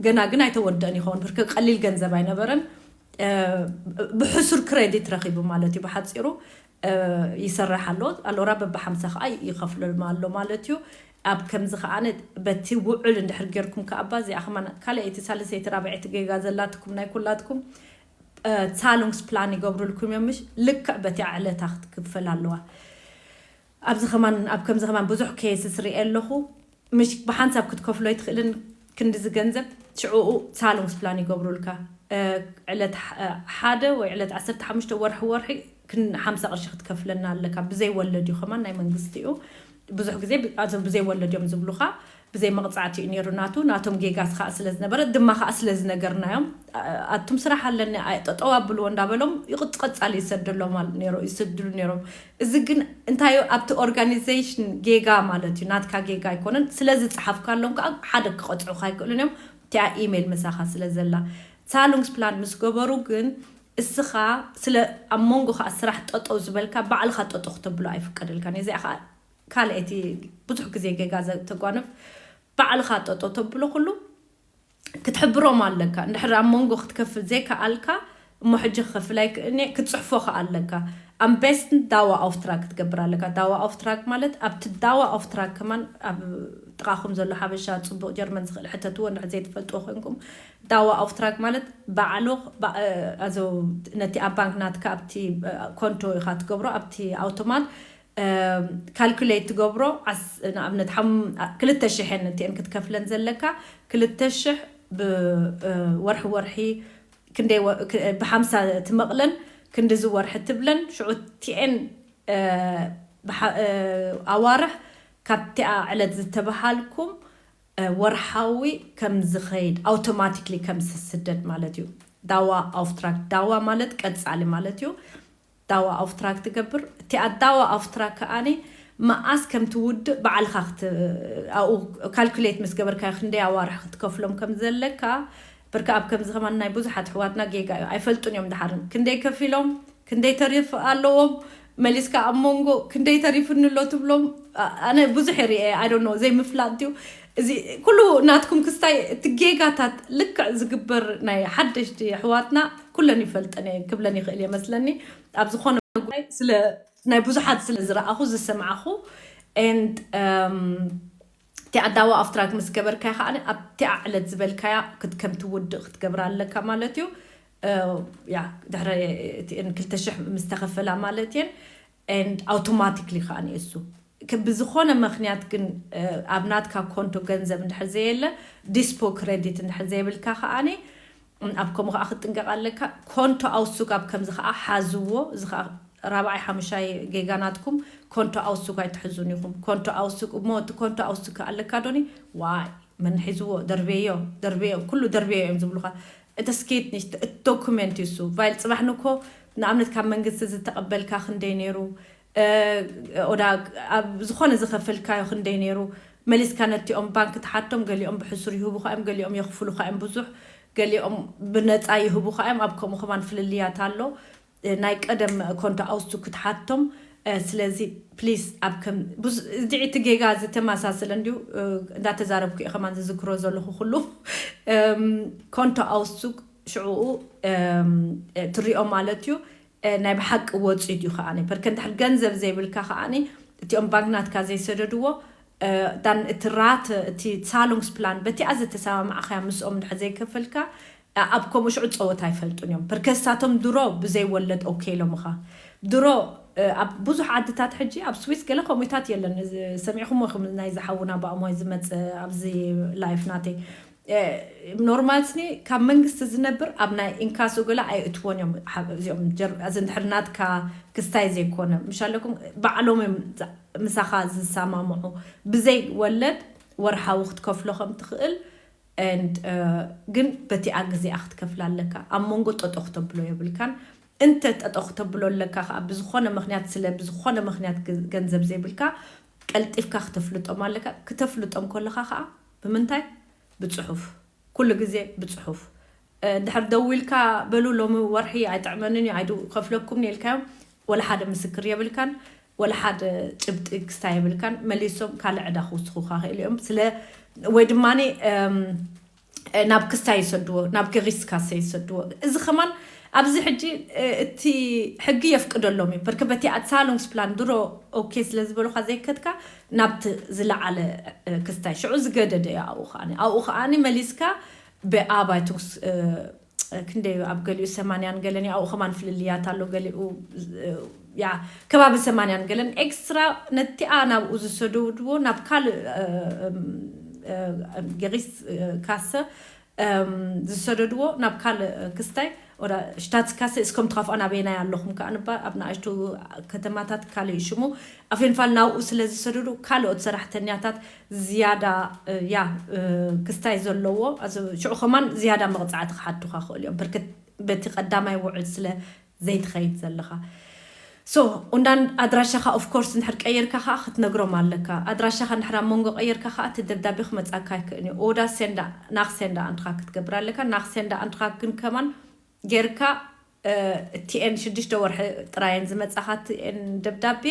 ገና ግን ኣይተወደአን ይኸውን፣ ብርክ ቀሊል ገንዘብ ኣይነበረን። ብሕሱር ክሬዲት ረኺቡ ማለት እዩ ብሓፂሩ። ይሰርሕ ኣሎ ኣሎራ በብሓምሳ ከዓ ይኸፍሎም ኣሎ ማለት እዩ። ኣብ ከምዚ ከዓ በቲ ውዕል እንድሕር ጌርኩም ከኣባ እዚኣ ከማ ካልኣይቲ ሳልሰይቲ ራብዐይቲ ጌጋ ዘላትኩም ናይ ኩላትኩም ዛሉንግስፕላን ይገብሩልኩም እዮም። ምሽ ልክዕ በቲኣ ዕለታ ክትክፈል ኣለዋ። ኣብዚ ከማን ኣብ ከምዚ ከማን ብዙሕ ኬስስ ሪኤ ኣለኹ። ምሽ ብሓንሳብ ክትከፍሎ ኣይትኽእልን ክንድዚ ገንዘብ። ሽዑኡ ዛሉንግስፕላን ይገብሩልካ። ዕለት ሓደ ወይ ዕለት ዓሰርተ ሓሙሽተ ወርሒ ወርሒ ክን ሓምሳ ቅርሺ ክትከፍለና ኣለካ። ብዘይ ወለድ እዩ ከማን ናይ መንግስቲ እዩ። ብዙሕ ግዜ ኣዞም ብዘይ ወለድ እዮም ዝብሉኻ። ብዘይ መቕጻዕቲ እዩ ነይሩ ናቱ። ናቶም ጌጋስ ከዓ ስለ ዝነበረ ድማ ከዓ ስለ ዝነገርናዮም ኣቱም ስራሕ ኣለኒ ጠጠው ኣብልዎ እንዳበሎም ይቕጽ ቀጻሊ ይሰደሎም ነይሩ ይስድሉ ነይሮም። እዚ ግን እንታይ ኣብቲ ኦርጋኒዜሽን ጌጋ ማለት እዩ። ናትካ ጌጋ ኣይኮነን። ስለ ዝጸሓፍካሎም ከዓ ሓደ ክቐጽዑካ ኣይክእሉን እዮም። እቲኣ ኢሜይል ምሳኻ ስለ ዘላ ዛሉንግስፕላን ምስ ገበሩ ግን እስኻ ስለ ኣብ መንጎ ከዓ ስራሕ ጠጠው ዝበልካ ባዕልኻ ጠጠው ክተብሎ ኣይፍቀደልካን። እዚኣ ከዓ ካልኣይቲ ብዙሕ ግዜ ጌጋ ዘተጓንፍ ባዕልኻ ጠጠው ተብሎ ኩሉ ክትሕብሮም ኣለካ። እንድሕር ኣብ መንጎ ክትከፍል ዘይከኣልካ እሞ ሕጂ ክኸፍል ኣይክእልኒ ክትፅሕፎ ከዓ ኣለካ። ኣምቤስትን ዳዋ ኣውፍትራክ ክትገብር ኣለካ። ዳዋ ኣውፍትራክ ማለት ኣብቲ ዳዋ ኣውፍትራክ ከማን ኣብ ጥቓኹም ዘሎ ሓበሻ ፅቡቕ ጀርመን ዝኽእል ሕተትዎ እንድሕር ዘይትፈልጥዎ ኮይንኩም ዳዋ ኣውፍትራክ ማለት ባዕሉ ነቲ ኣብ ባንክ ናትካ ኣብቲ ኮንቶ ኢኻ ትገብሮ ኣብቲ ኣውቶማት ካልኩሌት ትገብሮ። ንኣብነት ክልተ ሽሕ እቲአን ክትከፍለን ዘለካ ክልተ ሽሕ ብወርሒ ወርሒ ክንደይ ብሓምሳ ትመቕለን ክንድዚ ወርሒ ትብለን ሽዑ እቲአን ኣዋርሕ ካብቲኣ ዕለት ዝተበሃልኩም ወርሓዊ ከም ዝኸይድ ኣውቶማቲክሊ ከም ዝስደድ ማለት እዩ። ዳዋ ኣውፍትራክ ዳዋ ማለት ቀጻሊ ማለት እዩ። ዳዋ ኣውፍትራክ ትገብር እቲኣ ዳዋ ኣውፍትራክ ከኣኒ መኣስ ከም ትውድእ ባዕልካ ኣብኡ ካልኩሌት ምስ ገበርካ ክንደይ ኣዋርሕ ክትከፍሎም ከም ዘለካ። ብርካ ኣብ ከምዚ ከማን ናይ ብዙሓት ኣሕዋትና ጌጋ እዩ ኣይፈልጡን እዮም። ድሓርን ክንደይ ከፊሎም ክንደይ ተሪፍ ኣለዎም መሊስካ ኣብ መንጎ ክንደይ ተሪፍኒ ኣሎ ትብሎም። ኣነ ብዙሕ የርኤ ኣይ ዶንት ኖ ዘይምፍላጥ እዩ። እዚ ኩሉ ናትኩም ክስታይ እቲ ጌጋታት ልክዕ ዝግበር ናይ ሓደሽቲ ኣሕዋትና ኩለን ይፈልጠን እየ ክብለን ይኽእል እየ መስለኒ። ኣብ ዝኾነ ጉዳይ ስለ ናይ ብዙሓት ስለ ዝረኣኹ ዝሰማዕኹ and um, እቲ ኣዳዋ ኣፍትራክ ምስ ገበርካያ ከዓ ኣብቲኣ ዕለት ዝበልካያ ከም ትውድእ ክትገብር ኣለካ ማለት እዩ። ያ ድሕሪ ክልተ ሽሕ ምስ ተኸፈላ ማለት እየን። And automatically ከዓ እሱ ብዝኾነ ምክንያት ግን ኣብ ናትካ ኮንቶ ገንዘብ እንድሕር ዘየለ፣ ዲስፖ ክሬዲት እንድሕር ዘይብልካ ከዓኒ ኣብ ከምኡ ከዓ ክትጥንቀቕ ኣለካ። ኮንቶ ኣውሱግ ኣብ ከምዚ ከዓ ሓዝዎ። እዚ ከዓ ራብዓይ ሓሙሻይ ጌጋ ናትኩም። ኮንቶ ኣውሱግ ኣይትሕዙን ኢኹም። ኮንቶ ኣውሱግ እሞ እቲ ኮንቶ ኣውሱግ ኣለካ ዶኒ ዋይ መን ሒዝዎ? ደርቤዮ ደርቤዮ ኩሉ ደርቤዮ እዮም ዝብሉካ። እቲ ስኬት ንሽት እቲ ዶኩሜንት እዩ እሱ ቫይል ጽባሕ ንኮ ንኣብነት ካብ መንግስቲ ዝተቐበልካ ክንደይ ነይሩ? ኦዳ ኣብ ዝኾነ ዝኸፈልካዮ ክንደይ ነይሩ? መሊስካ ነቲኦም ባንክ ትሓቶም። ገሊኦም ብሕሱር ይህቡኻ እዮም፣ ገሊኦም የኽፍሉኻ እዮም ብዙሕ፣ ገሊኦም ብነፃ ይህቡኻ እዮም። ኣብ ከምኡ ከማን ፍልልያት ኣሎ። ናይ ቀደም ኮንቶ ኣውሱ ክትሓቶም። ስለዚ ፕሊስ ኣብ ከም እዚ እቲ ጌጋ ዝተመሳሰለ እንዲሁ እንዳተዛረብኩ እየ ከማን ዝዝክሮ ዘለኹ ኩሉ ኮንቶ ኣውሱ ሽዕኡ ትሪኦ ማለት እዩ። ናይ ብሓቂ ወፂኡ ድዩ ከዓኒ በርከ እንድሕር ገንዘብ ዘይብልካ ከዓኒ እቲኦም ባንክ ናትካ ዘይሰደድዎ ዳን እቲ ራት እቲ ሳሎንስ ፕላን በቲኣ ዝተሰማማዕኸያ ምስኦም እንድሕር ዘይከፈልካ ኣብ ከምኡ ሽዑ ፀወታ ኣይፈልጡን እዮም። በርከ ንሳቶም ድሮ ብዘይወለድ ኦኬ ኢሎምኻ። ድሮ ኣብ ብዙሕ ዓድታት ሕጂ ኣብ ስዊስ ገለ ከምኡታት የለን። ሰሚዕኹም ወይ ናይ ዝሓውና ብኣሞይ ዝመፅ ኣብዚ ላይፍ ናተይ ኖርማል ስኒ ካብ መንግስቲ ዝነብር ኣብ ናይ ኢንካሶ ገለ ኣይእትዎን እዮም። እዚኦም እዚ እንድሕር ናትካ ክስታይ ዘይኮነ ምሻለኩም ባዕሎም እዮም ምሳኻ ዝሰማምዑ። ብዘይ ወለድ ወርሓዊ ክትከፍሎ ከም ትኽእል ግን በቲኣ ግዜኣ ክትከፍላ ኣለካ። ኣብ መንጎ ጠጦ ክተብሎ የብልካን። እንተ ጠጠው ክተብሎ ኣለካ ከዓ ብዝኾነ ምክንያት ስለ ብዝኾነ ምክንያት ገንዘብ ዘይብልካ ቀልጢፍካ ክተፍልጦም ኣለካ። ክተፍልጦም ከለካ ከዓ ብምንታይ? ብፅሑፍ። ኩሉ ግዜ ብፅሑፍ። ድሕር ደዊልካ በሉ ሎሚ ወርሒ ኣይጥዕመንን እዩ ኣይዱ ከፍለኩም ኢልካዮም ወላ ሓደ ምስክር የብልካን ወላ ሓደ ጭብጢ ክስታ የብልካን። መሊሶም ካልእ ዕዳ ክውስኹካ ክእል እዮም ስለ ወይ ድማ ናብ ክስታ ይሰድዎ ናብ ገሪስ ካሰ ይሰድዎ። እዚ ከማን ኣብዚ ሕጂ እቲ ሕጊ የፍቅደሎም እዩ። በርከ በቲ ኣትሳሎንግስ ፕላን ድሮ ኦኬ ስለ ዝበሉካ ዘይከትካ ናብቲ ዝለዓለ ክስታይ ሽዑ ዝገደደ እዩ። ኣብኡ ከዓኒ ኣብኡ ከዓኒ መሊስካ ብኣባይቱስ ክንደይ ኣብ ገሊኡ ሰማንያን ገለን ኣብኡ ከማን ፍልልያት ኣሎ። ገሊኡ ያ ከባቢ ሰማንያን ገለን ኤክስትራ ነቲኣ ናብኡ ዝሰደድዎ ናብ ካልእ ገሪስ ካሰ ዝሰደድዎ ናብ ካልእ ክስታይ ወዳ ሽታትስ ካሰ እስከም ትኸፍኣ ናበይናይ ኣለኹም ከዓ ንባ ኣብ ንኣሽቱ ከተማታት ካልእ ሽሙ ኣፌንፋል ናብኡ ስለ ዝሰደዱ ካልኦት ሰራሕተኛታት ዝያዳ ያ ክስታይ ዘለዎ ሽዑ ከማን ዝያዳ መቕፃዕቲ ክሓቱካ ክእሉ እዮም። በርክት በቲ ቀዳማይ ውዕል ስለ ዘይትኸይድ ዘለኻ ሶ ኡንዳን ኣድራሻኻ ኦፍኮርስ እንድሕር ቀይርካ ከዓ ክትነግሮም ኣለካ። ኣድራሻኻ እንድሕር ኣብ መንጎ ቀይርካ ከዓ እቲ ደብዳቤ ክመፃካ ኣይክእልን እዩ። ኦዳ ሴንዳ ናክ ሴንዳ ኣንትኻ ክትገብር ኣለካ። ናክ ሴንዳ ኣንትኻ ግን ከማን ጌርካ እቲኤን ሽዱሽተ ወርሒ ጥራየን ዝመፃኻ እቲኤን ደብዳቤ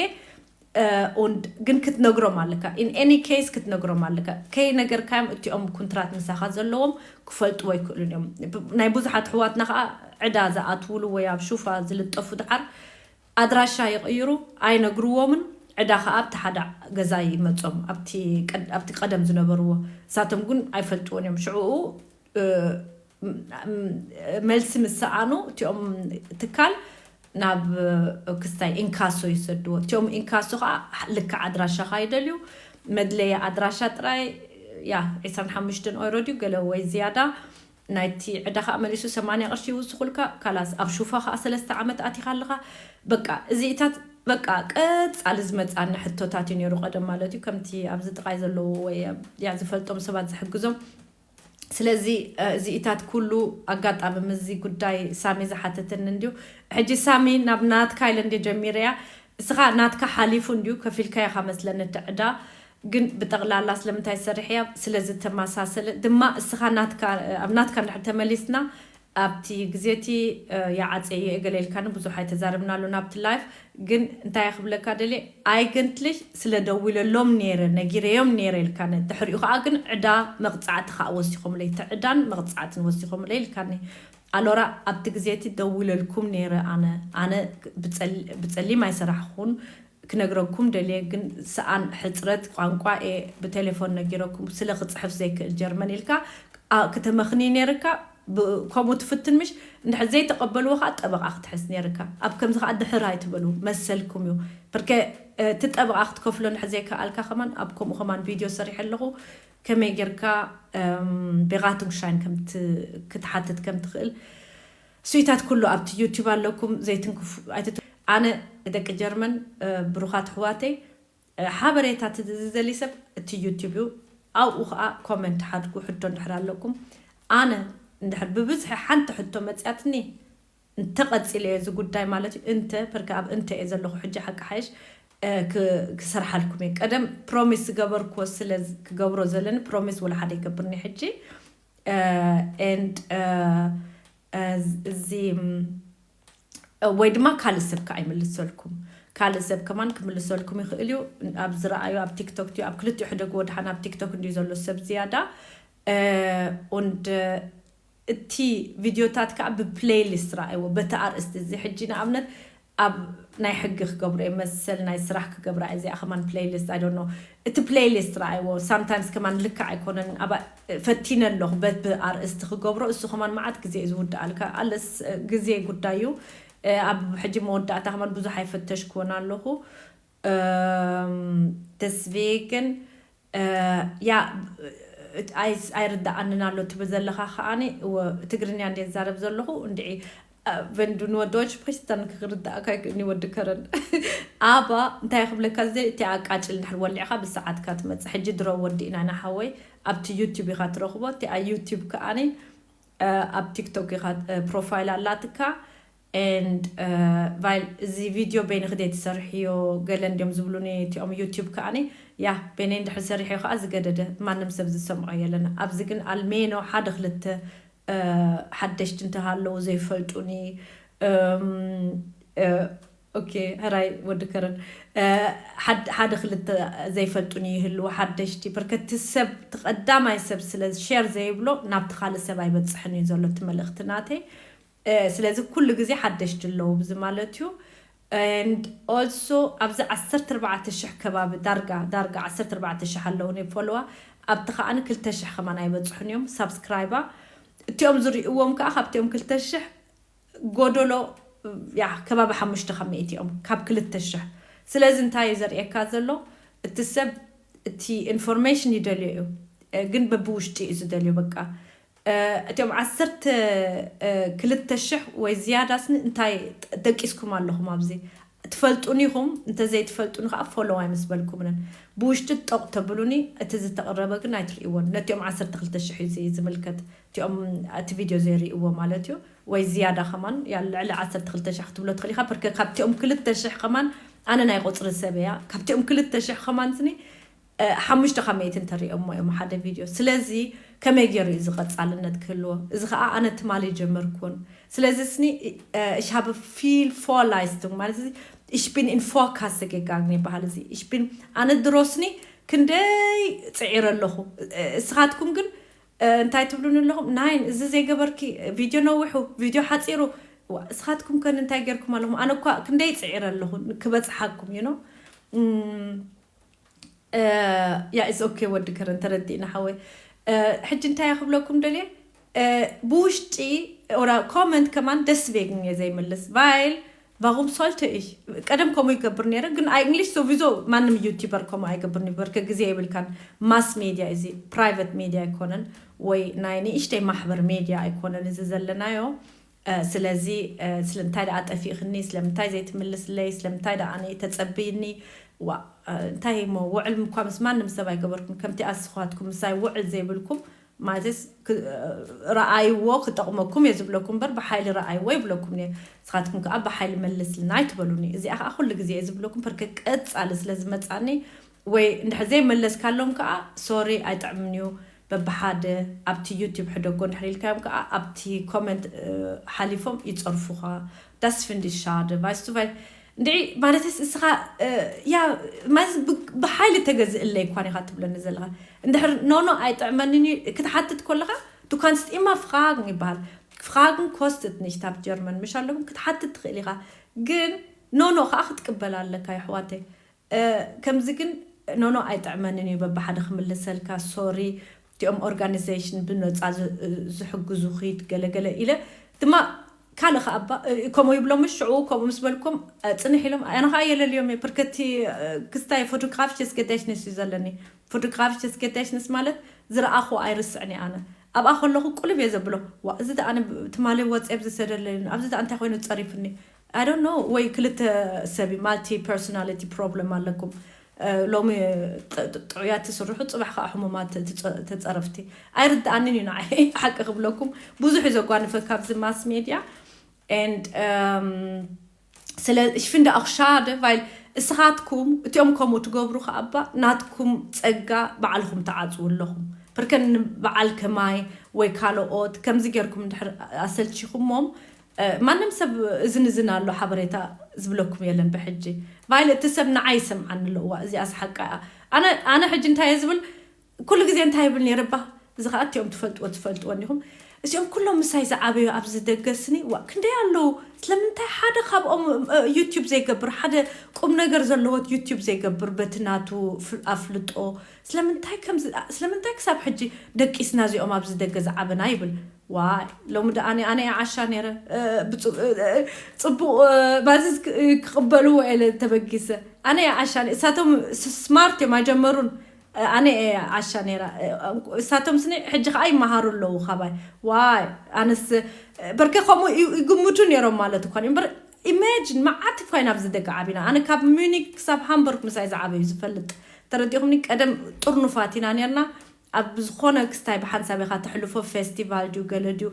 ግን ክትነግሮም ኣለካ። ኢን ኤኒ ኬስ ክትነግሮም ኣለካ። ከይ ነገርካዮም እቲኦም ኩንትራት ምሳኻ ዘለዎም ክፈልጥዎ ኣይክእሉን እዮም። ናይ ብዙሓት ኣሕዋትና ከዓ ዕዳ ዝኣትውሉ ወይ ኣብ ሹፋ ዝልጠፉ ድሓር ኣድራሻ ይቕይሩ ኣይነግርዎምን። ዕዳ ከዓ ኣብቲ ሓደ ገዛ ይመፆም ኣብቲ ቀደም ዝነበርዎ እሳቶም ግን ኣይፈልጥዎን እዮም። ሽዕኡ መልሲ ምስ ሰኣኑ እቲኦም ትካል ናብ ክስታይ ኢንካሶ ይሰድዎ። እቲኦም ኢንካሶ ከዓ ልክዕ ኣድራሻኻ ይደልዩ። መድለየ ኣድራሻ ጥራይ ያ ዕስራን ሓሙሽተን ኦይሮ ድዩ ገለ ወይ ዝያዳ ናይቲ ዕዳ ከዓ መሊሱ ሰማንያ ቅርሺ ይውስኹልካ። ካላስ ኣብ ሹፋ ከዓ ሰለስተ ዓመት ኣቲኻ ኣለኻ። በቃ እዚኢታት በቃ ቀፃሊ ዝመፃኒ ሕቶታት እዩ ነይሩ ቀደም ማለት እዩ ከምቲ ኣብዚ ጥቃይ ዘለዉ ወይ ያ ዝፈልጦም ሰባት ዝሕግዞም ስለዚ እዚኢታት ኩሉ ኣጋጣሚ ምዚ ጉዳይ ሳሚ ዝሓተተኒ እንድዩ። ሕጂ ሳሚ ናብ ናትካ ኢለ እንድየ ጀሚረያ። እስኻ ናትካ ሓሊፉ እንድዩ ከፊልካ ኢኻ መስለኒ እቲ ዕዳ ግን ብጠቕላላ ስለምንታይ ዝሰርሕ እያ ስለ ዝተመሳሰለ ድማ እስኻ ናትካ ኣብ ናትካ እንድሕር ተመሊስና ኣብቲ ግዜ እቲ ይዓፀ እየ እገለ ኢልካኒ ብዙሕ ኣይተዛረብናሉን ኣብቲ ላይፍ። ግን እንታይ ክብለካ ደልየ፣ ኣይገንትልሽ ስለ ደዊለሎም ነይረ ነጊረዮም ነይረ ኢልካኒ። ድሕሪኡ ከዓ ግን ዕዳ መቕፃዕቲ ከዓ ወሲኾምለይ። እቲ ዕዳን መቕፃዕትን ወሲኾምለይ ኢልካኒ። ኣሎራ ኣብቲ ግዜ እቲ ደዊለልኩም ነይረ ኣነ ኣነ ብፀሊም ኣይሰራሕኹን ክነግረኩም ደልየ፣ ግን ሰኣን ሕፅረት ቋንቋ እየ ብቴሌፎን ነጊረኩም፣ ስለ ክፅሕፍ ዘይክእል ጀርመን ኢልካ፣ ኣ፣ ክተመኽኒ ነይርካ። ብ-፣ ከምኡ ትፍትን ምሽ? እንድሕር ዘይተቐበልዎ ከዓ ጠበቓ ክትሕዝ ነይርካ። ኣብ ከምዚ ከዓ ድሕር ኣይትበሉ፣ መሰልኩም እዩ። ብርከ፣ እ፣ እቲ ጠበቓ ክትከፍሎ እንድሕር ዘይከኣልካ ከማን ኣብ ከምኡ ከማን ቪድዮ ሰሪሐ ኣለኹ። ከመይ ጌርካ፣ እም፣ ቤጋቱንግሻይን ከም ት-፣ ክትሓትት ከም ትኽእል ስዊታት ኩሉ ኣብቲ ዩቲዩብ ኣለኩም። ዘይትንክፉ ኣይትት-፣ ኣነ ደቂ ጀርመን፣ እ፣ ብሩኻት ኣሕዋተይ፣ እ፣ ሓበሬታ ትዝ-፣ ዝደሊ ሰብ እቲ ዩቲዩብ እዩ። ኣብኡ ከዓ ኮመንት ሓድጉ፣ ሕቶ እንድሕር ኣለኩም። ኣነ እንድሕር ብብዝሒ ሓንቲ ሕቶ መፅያትኒ፣ እንተቐፂለ እዚ ጉዳይ ማለት እዩ። እንተ ፐርከ ኣብ እንተ እየ ዘለኹ ሕጂ ሓቂ ሓይሽ፣ እ፣ ክ-፣ ክሰርሓልኩም እየ። ቀደም ፕሮሚስ ዝገበርኩዎ ስለ ዝ-፣ ክገብሮ ዘለኒ ፕሮሚስ ወላ ሓደ ይገብርኒ ሕጂ። እ፣ ኤንድ፣ እ፣ እ፣ እዚ፣ ም፣ እ፣ ወይ ድማ ካልእ ሰብ ከዓ ይምልሰልኩም። ካልእ ሰብ ከማን ክምልሰልኩም ይኽእል እዩ። ኣብ ዝረኣዩ ኣብ ቲክቶክ እዩ፣ ኣብ ክልቲኡ ሕደግዎ። ደሓን ኣብ ቲክቶክ እንድዩ ዘሎ ሰብ ዝያዳ። እ፣ und እቲ ቪድዮታት ከዓ ብፕሌይሊስት ረኣይዎ፣ በቲ ኣርእስቲ። እዚ ሕጂ ንኣብነት ኣብ ናይ ሕጊ ክገብሮ እየ መሰል፣ ናይ ስራሕ ክገብራ እየ፣ እዚኣ ከማን ፕሌይሊስት፣ I don't know። እቲ ፕሌይሊስት ረኣይዎ። ሳምታይምስ ከማን ልክዕ ኣይኮነን። ኣብ ፈቲነ ኣለኹ በቲ ኣርእስቲ ክገብሮ፣ እሱ ከማን መዓት ግዜ እዩ ዝውድኣልካ። ኣለስ ግዜ ጉዳይ እዩ። እ፣ ኣብ ሕጂ መወዳእታ ከማን ብዙሕ ኣይፈተሽክዎን ኣለኹ። እም፣ deswegen፣ እ፣ ያ፣ እት-፣ ኣይ-፣ ኣይርድኣንን ኣሎ ትብል ዘለኻ ከኣኒ፣ እወ፣ ትግርኛ እንድየ ዝዛረብ ዘለኹ፣ እንድዒ፣ እ፣ wenn du nur Deutsch sprichst, dann ክርድኣካ ኣይክእልኒ ወዲ ከረን። ኣባ፣ እንታይ ክብለካ፣ እዚ እቲ ኣቃጭል እንድሕር ወሊዕኻ ብሰዓትካ ትመጽእ። ሕጂ ድሮ ወዲእና ኢና ሓወይ፣ ኣብቲ ዩቲዩብ ኢኻ ትረኽቦ። እቲ ኣብ ዩቲዩብ ከኣኒ፣ እ፣ ኣብ ቲክቶክ ኢኻ፣ እ፣ ፕሮፋይል ኣላትካ። And፣ እ፣ ቫይል፣ እዚ ቪድዮ በይንኺ ድየ ትሰርሕዮ ገለ እንድዮም ዝብሉኒ እቲኦም ዩቲዩብ ከኣኒ። ያ፣ በይነይ እንድሕር ሰሪሐዮ ከኣ ዝገደደ ማንም ሰብ ዝሰምዖ የለን። ኣብዚ ግን ኣልሜኖ ሓደ ክልተ፣ እ፣ ሓደሽቲ እንተሃለዉ ዘይፈልጡኒ፣ እም፣ እ፣ ኦኬ፣ ሕራይ ወዲ ከረን፣ እ፣ ሓድ-፣ ሓደ ክልተ ዘይፈልጡኒ ይህልዉ ሓደሽቲ። በርከቲ ሰብ፣ እቲ ቀዳማይ ሰብ ስለ ሼር ዘይብሎ ናብቲ ካልእ ሰብ ኣይበጽሕን እዩ ዘሎ እቲ መልእኽቲ ናተይ። እ፣ ስለዚ ኩሉ ግዜ ሓደሽቲ ኣለዉ ብዚ ማለት እዩ። And also ኣብዚ ዓሰርተ ኣርባዕተ ሽሕ ከባቢ ዳርጋ፣ ዳርጋ ዓሰርተ ኣርባዕተ ሽሕ ኣለዉኒ ፎሎዋ። ኣብቲ ከኣኒ ክልተ ሽሕ ከማን ኣይበጽሑን እዮም ሳብስክራይባ። እቲኦም ዝርእይዎም ከኣ ካብቲኦም ክልተ ሽሕ ጎደሎ፣ ያ፣ ከባቢ ሓሙሽተ ካብ ሚእቲ እዮም ካብ ክልተ ሽሕ። ስለዚ እንታይ እዩ ዘርእየካ ዘሎ? እቲ ሰብ እቲ ኢንፎርሜሽን ይደልዮ እዩ፣ እ፣ ግን በብውሽጢ እዩ ዝደልዮ። በቃ፣ እ፣ እቲኦም ዓሰርተ፣ እ፣ ክልተ ሽሕ ወይ ዝያዳስኒ እንታይ ደቂስኩም ኣለኹም ኣብዚ? ትፈልጡኒ ኢኹም፣ እንተ ዘይትፈልጡኒ ከኣ ፎሎው ኣይምስበልኩምንን። ብውሽጢ ጠቕ ተብሉኒ፣ እቲ ዝተቕረበ ግን ኣይትርእይዎን። ነቲኦም ዓሰርተ ክልተ ሽሕ እዩ እዚ ዝምልከት፣ እቲኦም እቲ ቪድዮ ዘይርእይዎ ማለት እዩ፣ ወይ ዝያዳ ከማን፣ ያ፣ ልዕሊ ዓሰርተ ክልተ ሽሕ ክትብሎ ትኽእል ኢኻ። በርከ ካብቲኦም ክልተ ሽሕ ከማን፣ ኣነ ናይ ቁጽሪ ሰብ እያ፣ ካብቲኦም ክልተ ሽሕ ከማን ስኒ፣ እ፣ ሓሙሽተ ካብ ሚእቲ እንተሪኦሞ እዮም ሓደ ቪድዮ። ስለዚ ከመይ ገይሩ እዩ እዚ ቀጻልነት ክህልዎ? እዚ ኸኣ ኣነ ትማሊ ጀመርኩን። ስለዚ ስኒ፣ እ፣ ich habe viel Vorleistung፣ ማለት እዚ ich bin in Vorkasse gegangen ይበሃል። እዚ ich bin፣ ኣነ ድሮ ስኒ ክንደይ ጽዒረ ኣለኹ። እ፣ እስኻትኩም ግን፣ እ፣ እንታይ ትብሉኒ ኣለኹም? ናይን፣ እዚ ዘይገበርኪ፣ ቪድዮ ነዊሑ፣ ቪድዮ ሓጺሩ። ዋ፣ እስኻትኩም ከ እንታይ ጌርኩም ኣለኹም? ኣነ እኳ ክንደይ ጽዒረ ኣለኹ ክበጽሓኩም፣ you know? እም፣ እ፣ ያ፣ it's okay ወዲ ከረን፣ ተረዲእና ሓወይ። እ፣ ሕጂ እንታይ እየ ክብለኩም ደልየ? እ፣ ብውሽጢ ኦራ ኮመንት ከማን ደስ ቤግን እየ ዘይምልስ። ቫይል፣ warum sollte ich? ቀደም ከምኡ ይገብር ነይረ፣ ግን ኣይ እንግሊሽ ሶቪዞ ማንም ዩቲዩበር ከምኡ ኣይገብር ነበር። ከግዜ የብልካን። ማስ ሜድያ እዚ፣ ፕራይቨት ሜድያ ኣይኮነን፣ ወይ ናይ ንእሽተይ ማሕበር ሜድያ ኣይኮነን እዚ ዘለናዮ። እ፣ ስለዚ፣ እ፣ ስለምንታይ ደኣ ጠፊእኽኒ? ስለምንታይ ዘይትምልስለይ? ስለምንታይ ደኣ ኣነ ተጸብይኒ? ዋ፣ እ፣ እንታይ እሞ ውዕል እኳ ምስ ማንም ሰብ ኣይገበርኩም። ከምቲ ኣስኻትኩም ምሳይ ውዕል ዘይብልኩም፣ ማለትስ፣ ክ-፣ እ፣ ረኣይዎ ክጠቕመኩም እየ ዝብለኩም እምበር፣ ብሓይሊ ረኣይዎ ይብለኩም እየ። ንስኻትኩም ከኣ ብሓይሊ መልስልና ኣይትበሉኒ። እዚኣ ከኣ ኩሉ ግዜ እየ ዝብለኩም፣ ፐርከ ቀጻሊ ስለ ዝመጻኒ፣ ወይ እንድሕር ዘይመለስካሎም ከኣ፣ ሶሪ፣ ኣይጥዕምን እዩ። በብሓደ ኣብቲ ዩቲዩብ ሕደጎ እንድሕር ኢልካዮም ከኣ፣ ኣብቲ ኮመንት፣ እ፣ ሓሊፎም ይጸርፉኻ። Das finde ich schade, weißt du, weil እንድዒ፣ ማለትስ እስኻ፣ እ፣ ያ፣ ማለት ብ-፣ ብሓይሊ ተገዝእለይ እኳ ኢኻ ትብለኒ ዘለኻ። እንድሕር ኖኖ ኣይጥዕመንን እዩ ክትሓትት ከለኻ፣ du kannst immer fragen ይበሃል። Fragen kostet nicht ኣብ ጀርመን፣ ምሽ ኣለኩም? ክትሓትት ትኽእል ኢኻ። ግን ኖኖ ከኣ ክትቅበል ኣለካ፣ የሕዋተይ። ከምዚ ግን ኖኖ ኣይጥዕመንን እዩ በብሓደ ክምልሰልካ። ሶሪ፣ እቲኦም ኦርጋኒዜሽን ብነፃ ዝሕግዙ ኺድ ገለገለ ኢለ ድማ ካልእ ከኣባ ከምኡ ይብሎም። ሽዑ ከምኡ ምስ በልኩም ፅንሕ ኢሎም ኣነ ከዓ የለልዮም እየ። ፕርከቲ ክስታይ ፎቶግራፊ ቸስገዳሽንስ እዩ ዘለኒ። ፎቶግራፊ ቸስገዳሽንስ ማለት ዝረኣኹ ኣይርስዕን እየ ኣነ። ኣብኣ ከለኹ ቁልብ እየ ዘብሎ። ዋ፣ እዚ ደኣ ኣነ ትማሊ ወፅኤ ዝሰደለኒ ኣብዚ ደኣ እንታይ ኮይኑ ፀሪፍኒ? I don't know። ወይ ክልተ ሰብ ማልቲ ፐርሶናሊቲ ፕሮብለም ኣለኩም። ሎሚ ጥዑያት ትስርሑ፣ ፅባሕ ከዓ ሕሙማት ተፀረፍቲ። ኣይርድኣንን እዩ ንዓይ ሓቂ ክብለኩም። ብዙሕ እዩ ዘጓንፈ ካብዚ ማስ ሜድያ። And ስለ ሽፍንዳ ኣኽሻደ ቫይል እስኻትኩም እቲኦም ከምኡ ትገብሩ ከኣባ ናትኩም ፀጋ ባዕልኹም ተዓፅው ኣለኹም። ብርከን በዓል ከማይ ወይ ካልኦት ከምዚ ጌርኩም እንድሕር ኣሰልቺኹሞም፣ ማንም ሰብ እዝን እዝን ኣሎ ሓበሬታ ዝብለኩም የለን። ብሕጂ ቫይል እቲ ሰብ ንዓይ ይሰምዓኒ ኣለዋ። እዚኣስ ሓቃ እያ። ኣነ ሕጂ እንታይ እየ ዝብል? ኩሉ ግዜ እንታይ ይብል ነይረ እባ? እዚ ከዓ እቲኦም ትፈልጥዎ ትፈልጥዎ እንዲኹም። እዚኦም ኩሎም ምሳይ ዝዓበዩ ኣብዚ ደገስኒ ዋ ክንደይ ኣለዉ። ስለምንታይ ሓደ ካብኦም ዩቲዩብ ዘይገብር፣ ሓደ ቁም ነገር ዘለዎት ዩቲዩብ ዘይገብር በቲ ናቱ ኣፍልጦ? ስለምንታይ ክሳብ ሕጂ ደቂስና እዚኦም ኣብዚ ደገ ዝዓበና ይብል? ዋይ ሎሚ ደ ኣነ ኣነ ዓሻ ነይረ። ፅቡቅ ባዚ ክቅበልዎ ኢለ ተበጊሰ። ኣነ ዓሻ እሳቶም ስማርት እዮም ኣይጀመሩን። ኣነ ዓሻ ነይራ። እሳቶም ስኒ ሕጂ ከዓ ይመሃሩ ኣለዉ ካባይ። ዋይ ኣነስ በርከ ከምኡ ይግምቱ ነይሮም ማለት እኳ እምበር ኢማጂን መዓት እኳ ኢና ኣብዚ ደቂ ዓቢና። ኣነ ካብ ሚኒክ ክሳብ ሃምበርግ ምሳይ ዝዓበዩ ዝፈልጥ ተረዲኹምኒ። ቀደም ጥርኑፋት ኢና ነርና። ኣብ ዝኾነ ክስታይ ብሓንሳብ ኢኻ ተሕልፎ። ፌስቲቫል ድዩ ገለ ድዩ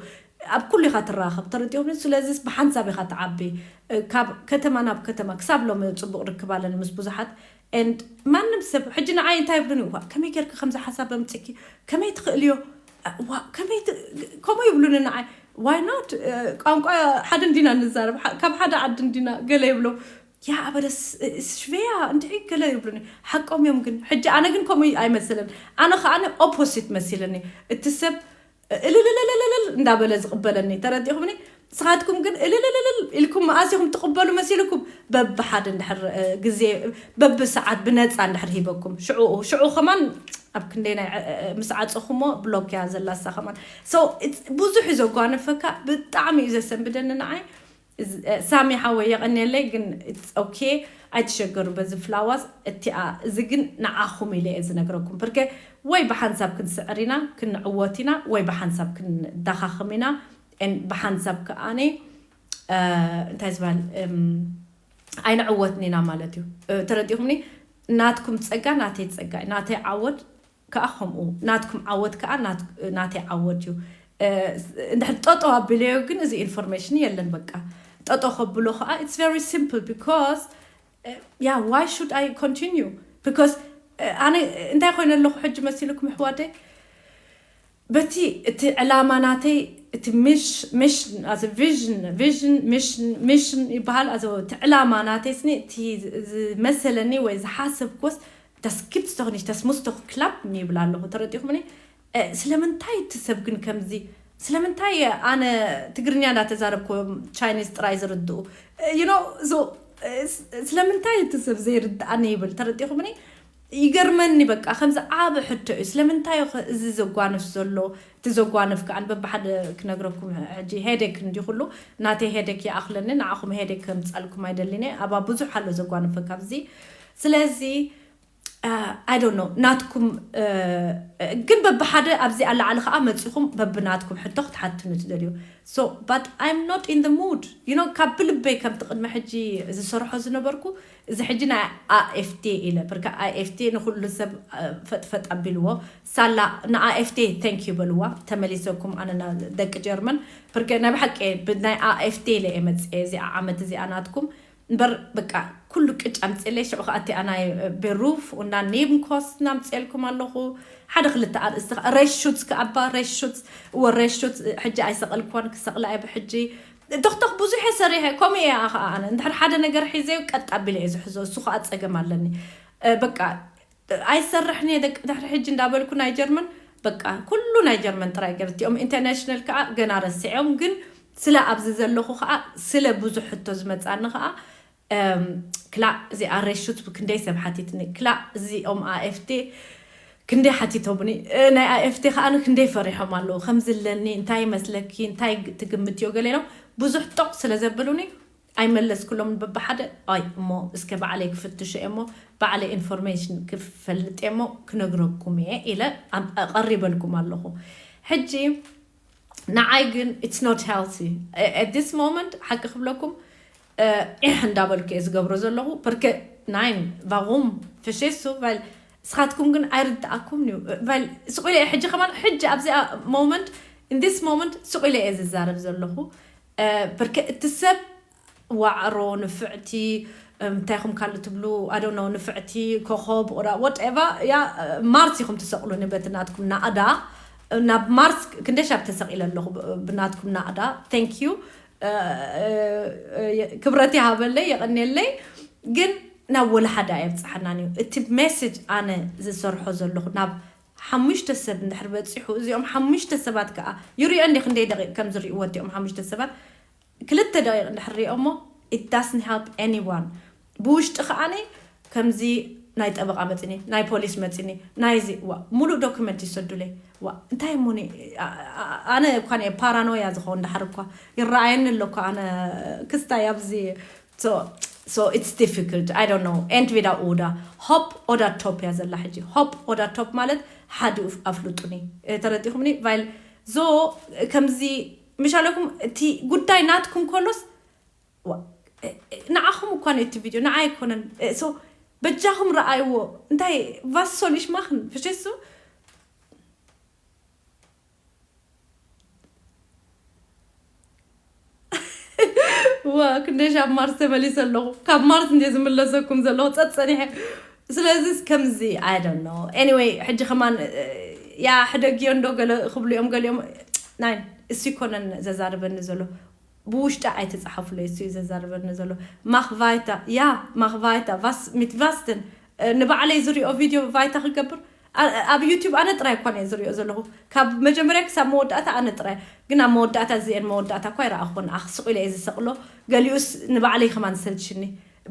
ኣብ ኩሉ ኢኻ ትራኸብ ተረዲኹምኒ። ስለዚ ብሓንሳብ ኢኻ ትዓቢ። ካብ ከተማ ናብ ከተማ ክሳብ ሎሚ ፅቡቅ ርክብ ኣለኒ ምስ ብዙሓት። And ማንም ሰብ ሕጂ ንዓይ እንታይ ይብሉኒ? ዋ ከመይ ጌርኪ ከምዚ ሓሳብ ኣምፅኪ? ከመይ ትኽእልዮ? ከመይ ከምኡ ይብሉኒ ንዓይ። Why not? ቋንቋ ሓደ እንዲና ንዛረብ፣ ካብ ሓደ ዓዲ እንዲና ገለ ይብሎም። ያ ኣበደስ ሽበያ እንድዒ ገለ ይብሉኒ። ሓቆም እዮም ግን ሕጂ ኣነ ግን ከምኡ ኣይመስልን። ኣነ ከዓ ኦፖሲት መሲልኒ። እቲ ሰብ እልልልልልል እንዳበለ ዝቕበለኒ ተረዲኹምኒ። ንስኻትኩም ግን እልልልልል ኢልኩም መኣስ ኢኹም ትቕበሉ መሲልኩም? በብሓደ እንድሕር ግዜ በብሰዓት ብነፃ እንድሕር ሂበኩም ሽዑ ሽዑ ከማን ኣብ ክንደይ ናይ ምስ ዓፀኹሞ ብሎክ እያ ዘላ እሳ ከማን። So ብዙሕ እዩ ዘጓነፈካ። ብጣዕሚ እዩ ዘሰንብደኒ ንዓይ። ሳሚ ሓወይ የቐንየለይ ግን ኦኬ። ኣይትሸገሩ በዚ ፍላዋስ እቲኣ እዚ ግን ንዓኹም ኢለ እየ ዝነግረኩም። ብርከ ወይ ብሓንሳብ ክንስዕር ኢና ክንዕወት ኢና ወይ ብሓንሳብ ክንዳኻኽም ኢና። ብሓንሳብ ከኣነ እንታይ ዝበሃል ኣይንዕወትን ኢና ማለት እዩ። ተረዲኹምኒ? ናትኩም ፀጋ ናተይ ፀጋ እዩ። ናተይ ዓወት ከዓ ከምኡ ናትኩም ዓወት ከዓ ናተይ ዓወት እዩ። እንድሕር ጠጠው ኣቢለዮ ግን እዚ ኢንፎርሜሽን የለን። በቃ ጠጠው ከብሎ ከዓ it's very simple because yeah why should I continue? Because ኣነ እንታይ ኮይነ ኣለኹ ሕጂ መሲልኩም ኣሕዋተይ? በቲ እቲ ዕላማ ናተይ እቲ ሚሽን ቪዥን ቪዥን ሚሽን ሚሽን ይበሃል። እቲ ዕላማ ናተይ ስኒ እቲ ዝመሰለኒ ወይ ዝሓሰብኩስ das gibt es doch nicht, das muss doch klappen ይብል ኣለኹ። ተረዲኹምኒ? ስለምንታይ እቲ ሰብ ግን ከምዚ ስለምንታይ ኣነ ትግርኛ እንዳተዛረብኩ ቻይኒዝ ጥራይ ዝርድኡ you know so ስለምንታይ እቲ ሰብ ዘይርድኣኒ ይብል። ተረዲኹምኒ? ይገርመኒ በቃ ከምዚ ዓብ ሕቶ እዩ። ስለምንታይ እዚ ዘጓንፍ ዘሎ? እቲ ዘጓንፍ ከዓ በብሓደ ክነግረኩም ሕጂ ሄደክ እንዲ ኩሉ ናተይ ሄደክ ይኣኽለኒ። ንዓኹም ሄደክ ከምፃልኩም ኣይደሊነ። ኣባ ብዙሕ ኣሎ ዘጓንፈ ካብዚ። ስለዚ I don't know ናትኩም ግን በብሓደ ኣብዚ ኣላዓሊ ከዓ መፂኹም በብናትኩም ሕቶ ክትሓትኑ ትደልዩ። So but I'm not in the mood you know ካብ ብልበይ ከምቲ ቅድሚ ሕጂ ዝሰርሖ ዝነበርኩ እዚ ሕጂ ናይ ኣኤፍቲ ኢለ ብርካ ኣኤፍቲ ንኩሉ ሰብ ፈጥፈጥ ኣቢልዎ ሳላ ንኣኤፍቲ thank you በልዋ። ተመሊሰኩም ኣነና ደቂ ጀርመን ብርገ ናይ ብሓቂ ብናይ ኣኤፍቲ ኢለ እየ መፅየ እዚኣ ዓመት እዚኣ ናትኩም እምበር በቃ ኩሉ ቅጭ ኣምፅለይ ሽዑ ከዓ እቲኣ ናይ ቤሩፍ እና ኔብንኮስ እናምፅኤልኩም ኣለኹ። ሓደ ክልተ ኣርእስቲ ከዓ ሬሹት ከኣባ ሬሹት እወ ሬሹት ሕጂ ኣይሰቐልክዋን ክሰቕላ እየ ብሕጂ ዶክተክ ብዙሕ እየ ሰሪሐ ከምኡ እየ ከዓ ኣነ እንድሕር ሓደ ነገር ሒዘ ቀጥ ኣቢለ እየ ዝሕዞ እሱ ከዓ ፀገም ኣለኒ። በቃ ኣይሰርሕን እየ ደቂ ድሕሪ ሕጂ እንዳበልኩ ናይ ጀርመን በቃ ኩሉ ናይ ጀርመን ጥራይ ገር እቲኦም ኢንተርናሽናል ከዓ ገና ረስዕዮም ግን ስለ ኣብዚ ዘለኹ ከዓ ስለ ብዙሕ ሕቶ ዝመፃኒ ከዓ ክላእ እዚኣ ሬሹት ክንደይ ሰብ ሓቲትኒ፣ ክላእ እዚኦም ኣኤፍቲ ክንደይ ሓቲቶምኒ፣ ናይ ኣኤፍቲ ከዓ ክንደይ ፈሪሖም ኣለዉ። ከምዚ ኣለኒ፣ እንታይ ይመስለኪ፣ እንታይ ትግምትዮ፣ ገለ ኢሎም ብዙሕ ጦቕ ስለ ዘብሉኒ ኣይመለስኩሎም። በብሓደ ኣይ እሞ እስከ ባዕለይ ክፍትሾ እየ እሞ ባዕለይ ኢንፎርሜሽን ክፈልጥ እየ እሞ ክነግረኩም እየ ኢለ ቀሪበልኩም ኣለኹ። ሕጂ ንዓይ ግን it's not healthy at this moment። ሓቂ ክብለኩም ዒሕ እንዳበልኩ እየ ዝገብሮ ዘለኹ። ፐርከ ናይን ቫጉም ፈሼሱ ቫል ስኻትኩም ግን ኣይርድኣኩም እዩ ቫል ስቑ ኢለ እየ። ሕጂ ከማን ሕጂ ኣብዚኣ ሞመንት in this moment ስቑ ኢለ እየ ዝዛረብ ዘለኹ። ፐርከ እቲ ሰብ ዋዕሮ ንፍዕቲ እንታይ ኹም ካልእ ትብሉ ኣዶኖ ንፍዕቲ ኮኸብ ኦራ ወትኤቨር ያ ማርስ ኢኹም ትሰቕሉኒ በቲ ናትኩም ናእዳ። ናብ ማርስ ክንደይ ሻብ ተሰቒለ ኣለኹ ብናትኩም ናእዳ። Thank you። ክብረት ይሃበለይ የቐንየለይ። ግን ናብ ወላ ሓደ ኣየብፅሓናን እዩ እቲ ሜሴጅ ኣነ ዝሰርሖ ዘለኹ ናብ ሓሙሽተ ሰብ እንድሕር በፂሑ እዚኦም ሓሙሽተ ሰባት ከዓ ይሪኦ እንዲ ክንደይ ደቂቕ ከም ዝሪእዎ እቲኦም ሓሙሽተ ሰባት ክልተ ደቂቕ እንድሕር ሪኦ እሞ it doesn't help anyone። ብውሽጢ ከዓኒ ከምዚ ናይ ጠበቃ መፅኒ ናይ ፖሊስ መፅኒ ናይዚ ዋ ሙሉእ ዶክመንት ይሰዱለይ ዋ እንታይ እሞኒ ኣነ እኳ ፓራኖያ ዝኸውን ዳሓር እኳ ይረኣየኒ ኣሎ እኳ ኣነ ክስታይ ኣብዚ so it's difficult. I don't know. Entweder oder. Hopp oder top እያ ዘላ ሕጂ። Hopp oder top ማለት ሓደ ኣፍልጡኒ ተረዲኹምኒ ቫይል ዞ ከምዚ ምሻለኩም እቲ ጉዳይ ናትኩም ከሎስ ንዓኹም እኳ እቲ ቪድዮ ንዓይ ኣይኮነን። So በጃኹም ረኣይዎ። እንታይ was soll ich machen? Verstehst du? ዋ ክንደይ ሻብ ማርስ ተመሊሰ ኣለኹ። ካብ ማርስ እንደ ዝምለሰኩም ዘለኹ ጸጸኒሐ። ስለዚ ከምዚ I don't know. Anyway ሕጂ ከማን ያ ሕደግዮ እንዶ ገለ ክብሉ እዮም ገሊኦም ናይ እሱ ይኮነን ዘዛርበኒ ዘሎ ብውሽጢ ኣይትፅሓፉለይ እሱ እዩ ዘዛርበኒ ዘሎ ማኽቫይታ ያ ማኽቫይታ ቫስ ሚት ቫስትን ንባዕለይ ዝሪኦ ቪድዮ ቫይታ ክገብር ኣብ ዩቲብ ኣነ ጥራይ እኳ እየ ዝሪኦ ዘለኹ ካብ መጀመርያ ክሳብ መወዳእታ ኣነ ጥራይ ግን ኣብ መወዳእታ እዚአን መወዳእታ እኳ ይረኣኹን ኣኽስቑ ኢለ እየ ዝሰቕሎ ገሊኡስ ንባዕለይ ከማን ዝሰልችኒ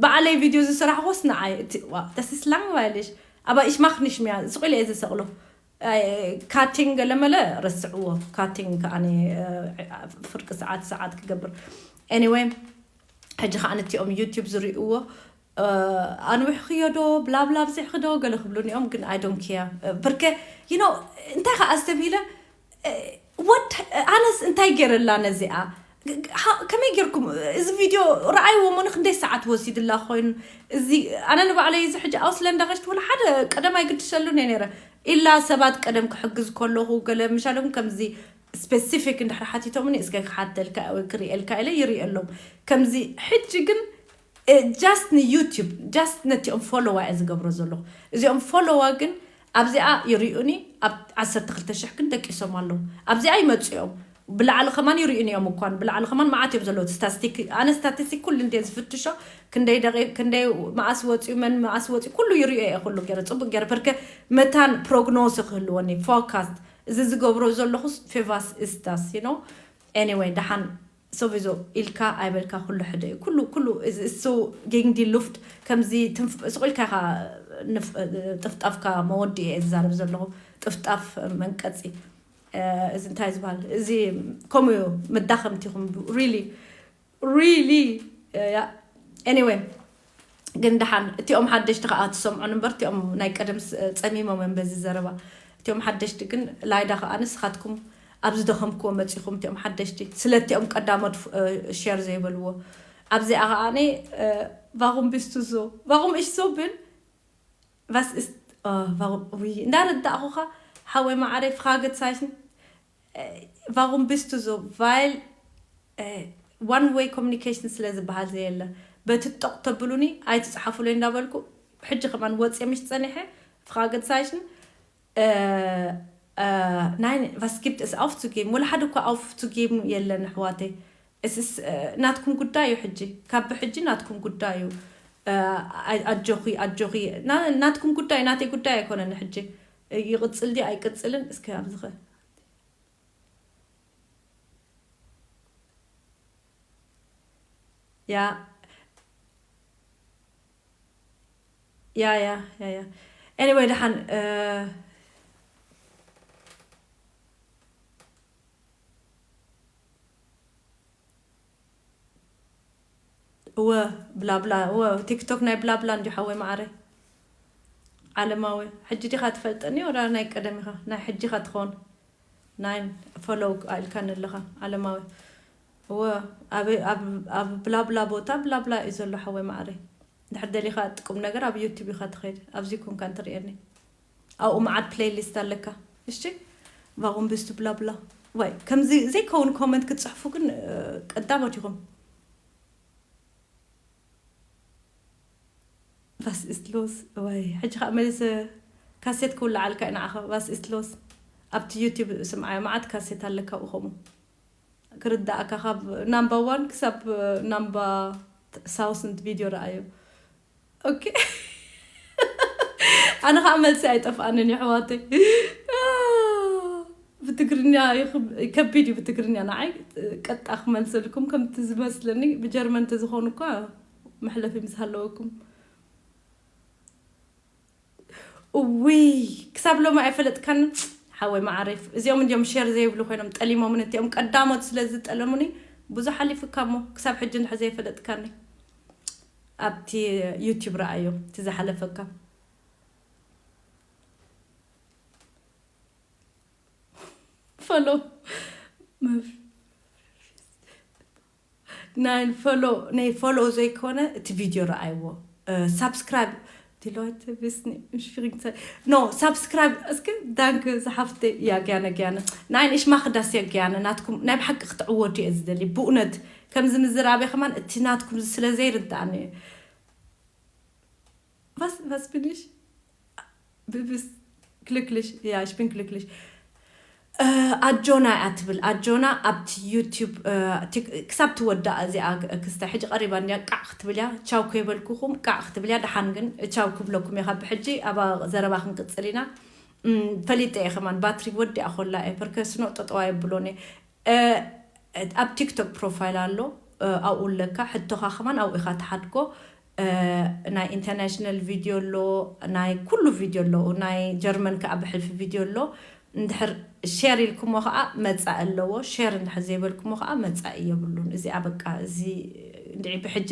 ባዕለይ ቪድዮ ዝሰራሕኩስ ንዓይ እቲ ዋ ተስስላም ባይልሽ ኣባ ኢሽማኽኒሽ ሚያ ስቑ ኢለ እየ ዝሰቕሎ ካቲንግ ገለመለ ረስዕዎ ካቲንግ ከዓኒ ፍርቂ ሰዓት ሰዓት ክገብር anyway ሕጂ ከዓ ነቲኦም ዩቲብ ዝርእዎ ኣንዊሕኽዮ ዶ ብላብላ ኣብዚሕኺ ዶ ገለ ክብሉኒ እዮም ግን I don't care ብርከ you know እንታይ ከዓ ዝተብሂለ what ኣነስ እንታይ ገይረላ ነዚኣ ከመይ ጌርኩም እዚ ቪድዮ ረኣይዎ ሞ ንክንደይ ሰዓት ወሲድላ ኮይኑ እዚ ኣነ ንባዕለይ እዚ ሕጂ ኣውስለንዳ ከሽት ወላ ሓደ ቀደም ኣይግድሸሉን እየ ነይረ ኢላ ሰባት ቀደም ክሕግዝ ከለኹ ገለ ምሻለኩም ከምዚ ስፔሲፊክ እንድሕር ሓቲቶምኒ እስከ ክሓተልካ ወይ ክርእየልካ ኢለ ይርእየሎም ከምዚ ሕጂ ግን just ንዩቲብ just ነቲኦም ፎሎዋ እየ ዝገብሮ ዘለኹ እዚኦም ፎሎዋ ግን ኣብዚኣ ይርእዩኒ ኣብ ዓሰርተ ክልተ ሽሕ ግን ደቂሶም ኣለዉ ኣብዚኣ ይመፁ እዮም ብላዕሊ ከማን ይርእዩኒ እዮም እኳን ብላዕሊ ከማን መዓት እዮም ዘለዉ ስታስቲክ ኣነ ስታቲስቲክ ኩሉ እንደ ዝፍትሾ ክንደይ ደቂ ክንደይ መኣስ ወፅዩ መን መኣስ ወፅዩ ኩሉ ይርእዮ እየ ኩሉ ገይረ ፅቡቅ ገይረ ፐርከ መታን ፕሮግኖስ ክህልወኒ ፎካስት እዚ ዝገብሮ ዘለኹስ ፌቫስ እስታስ ነው anyway ደሓን sowieso ኢልካ ኣይበልካ ኩሉ ሕደ እዩ ኩሉ ኩሉ እሱ ጌንግ ዲ ሉፍት ከምዚ ስቑ ኢልካ ኢኻ ጥፍጣፍካ መወዲ እየ ዝዛረብ ዘለኹ ጥፍጣፍ መንቀፂ እዚ እንታይ ዝበሃል እዚ ከምኡ እዩ መዳኸምቲ ኹም really really anyway ግን ደሓን እቲኦም ሓደሽቲ ከዓ ትሰምዑን እምበር እቲኦም ናይ ቀደም ጸሚሞም እዮም በዚ ዘረባ እቲኦም ሓደሽቲ ግን ላይዳ ከዓ ንስኻትኩም ኣብ ዝደኸምክዎ መፂኹም እቲኦም ሓደሽቲ ስለቲኦም ቀዳሞት ሸር ዘይበልዎ ኣብዚኣ ከዓ ቫኹም ቢስቱ ዞ ቫኹም እሽ ዞ ብል ቫስ እንዳረዳእኹኻ ሓወይ ማዓረይ ፍኻገት ሳይሽን ቫኹም ቢስቱ ዞ ቫይል one way communication ስለ ዝበሃል ዘየለ በቲ ጦቕ ተብሉኒ ኣይትፅሓፉለይ እንዳበልኩ ሕጂ ከማን ወፅየ ምሽ ፀኒሐ ፍኻገት ሳይሽን ናይ was gibt es aufzugeben ወላ ሓደ እኳ aufzugeben የለን ኣሕዋተይ እስስ ናትኩም ጉዳይ እዩ ሕጂ ካብ ሕጂ ናትኩም ጉዳይ እዩ ኣጆኺ ኣጆኺ ናትኩም ጉዳይ ናተይ ጉዳይ ኣይኮነን ሕጂ ይቕፅል ዲ ኣይቅፅልን እስከ ኣብዚ ኸ ያ ያ ያ ያ ያ anyway ደሓን እ፣ እወ ብላብላ እወ ቲክቶክ ናይ ብላብላ እንዲ ሓወይ ማዓረይ ዓለማዊ ሕጂ ዲኻ ትፈልጠኒ ወላ ናይ ቀደም ኢኻ ናይ ሕጂ ኢኻ ትኸውን ናይን ፎሎው ኣልካኒ ኣለኻ ዓለማዊ እወ ኣብ ኣብ ብላብላ ቦታ ብላብላ እዩ ዘሎ ሓወይ ማዓረይ ድሕር ደሊኻ ጥቁም ነገር ኣብ ዩቲብ ኢኻ ትኸይድ ኣብዚ ኮንካ እንትርእየኒ ኣብኡ መዓት ፕሌይሊስት ኣለካ እሺ varum bist du bla bla ወይ ከምዚ ዘይከውን ኮመንት ክትፅሕፉ ግን ቀዳሞት ኢኹም was ist los ወይ ሕጂ ከዓ መሊሰ ካሴት ክውልዓልካ ኢና ዓኸ was ist los ኣብቲ ዩቲብ ስምዓዮ መዓት ካሴት ኣለካ ብኡ ከምኡ ክርዳእካ ካብ ናምባ ዋን ክሳብ ናምባ ሳውስንት ቪድዮ ረኣዮ ኦኬ ኣነ ከዓ መልሲ ኣይጠፍኣንን የሕዋተይ ብትግርኛ ከቢድ እዩ ብትግርኛ ንዓይ ቀጣ ክመልሰልኩም ከምቲ ዝመስለኒ ብጀርመን ተዝኾኑ እኳ መሕለፊ ምስ ሃለወኩም እውይ ክሳብ ሎሚ ኣይፈለጥካን ሓወይ መዓረይ እዚኦም እንዲኦም ሸር ዘይብሉ ኮይኖም ጠሊሞምን እቲኦም ቀዳሞት ስለ ዝጠለሙኒ ብዙሕ ሓሊፉካ እሞ ክሳብ ሕጂ እንድሕር ዘይፈለጥካኒ ኣብቲ ዩቲብ ረኣዮ እቲ ዝሓለፈካ ፈሎ ናይ ፎሎ ናይ ፎሎ ዘይኮነ እቲ ቪድዮ ረኣይዎ ሳብስክራይብ ኖ ሳብስክራይብ እስኪ ዳንክ ዝሓፍተ ያግያነ ግያነ ናይ ንእሽ ማክዳስ ያግያነ ናትኩም ናይ ብሓቂ ክትዕወቱ እየ ዝደሊ ብእውነት ከምዚ ምዝራበ ከማን እቲ ናትኩም ስለ ዘይርዳእኒ Was, was bin ich? Bibis glücklich, ja, ich bin glücklich. ኣጆና እያ ትብል ኣጆና ኣብቲ ዩቲብ ክሳብ ትወዳእ እዚኣ ክስተ ሕጂ ቀሪባ እንዲያ ቃዕ ክትብል እያ ቻው ከይበልኩኹም ቃዕ ክትብል እያ ደሓን ግን ቻው ክብለኩም እየ ካብ ብሕጂ ኣብ ዘረባ ክንቅፅል ኢና ፈሊጠ እየ ከማን ባትሪ ወዲኣ ኮላ እየ ፐርከስኖ ጠጠዋ የብሎን እየ ኣብ ቲክቶክ ፕሮፋይል ኣሎ ኣብኡ ኣለካ ሕቶኻ ከማን ኣብኡ ኢኻ ትሓድጎ ናይ ኢንተርናሽናል ቪድዮ ኣሎ ናይ ኩሉ ቪድዮ ኣለዉ ናይ ጀርመን ከዓ ብሕልፊ ቪድዮ ኣሎ እንድሕር ሸር ኢልኩሞ ከዓ መፃኢ ኣለዎ ሸር እንድሕር ዘይበልኩሞ ከዓ መፃኢ የብሉን እዚኣ በቃ እዚ እንድዒ ብሕጂ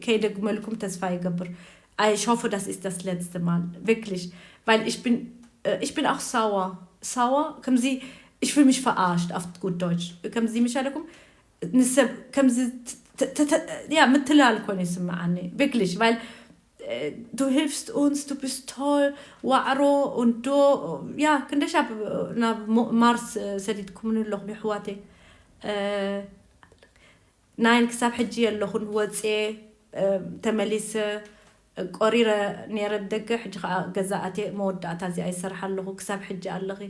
ከይደግመልኩም ተስፋ ይገብር I hoffe, das ist das letzte Mal. Wirklich. Weil ich bin, äh, ich bin auch sauer. Sauer, ከምዚ, ich fühle mich verarscht, auf gut Deutsch. ከምዚ ምሻለኩም ንሰብ ከምዚ ያ ምትላል ኮን ይስምዓኒ wirklich weil du hilfst uns du bist toll ዋዕሮ und du ja ክንደሻብ ናብ ማርስ ሰዲድኩምኒ ኣለኹም ይሕዋተይ ናይን ክሳብ ሕጂ የለኹን ወፅየ ተመሊሰ ቆሪረ ነረ ደገ ሕጂ ከዓ ገዛ ኣትየ መወዳእታ እዚኣ ይሰርሓ ኣለኹ ክሳብ ሕጂ ኣለኺ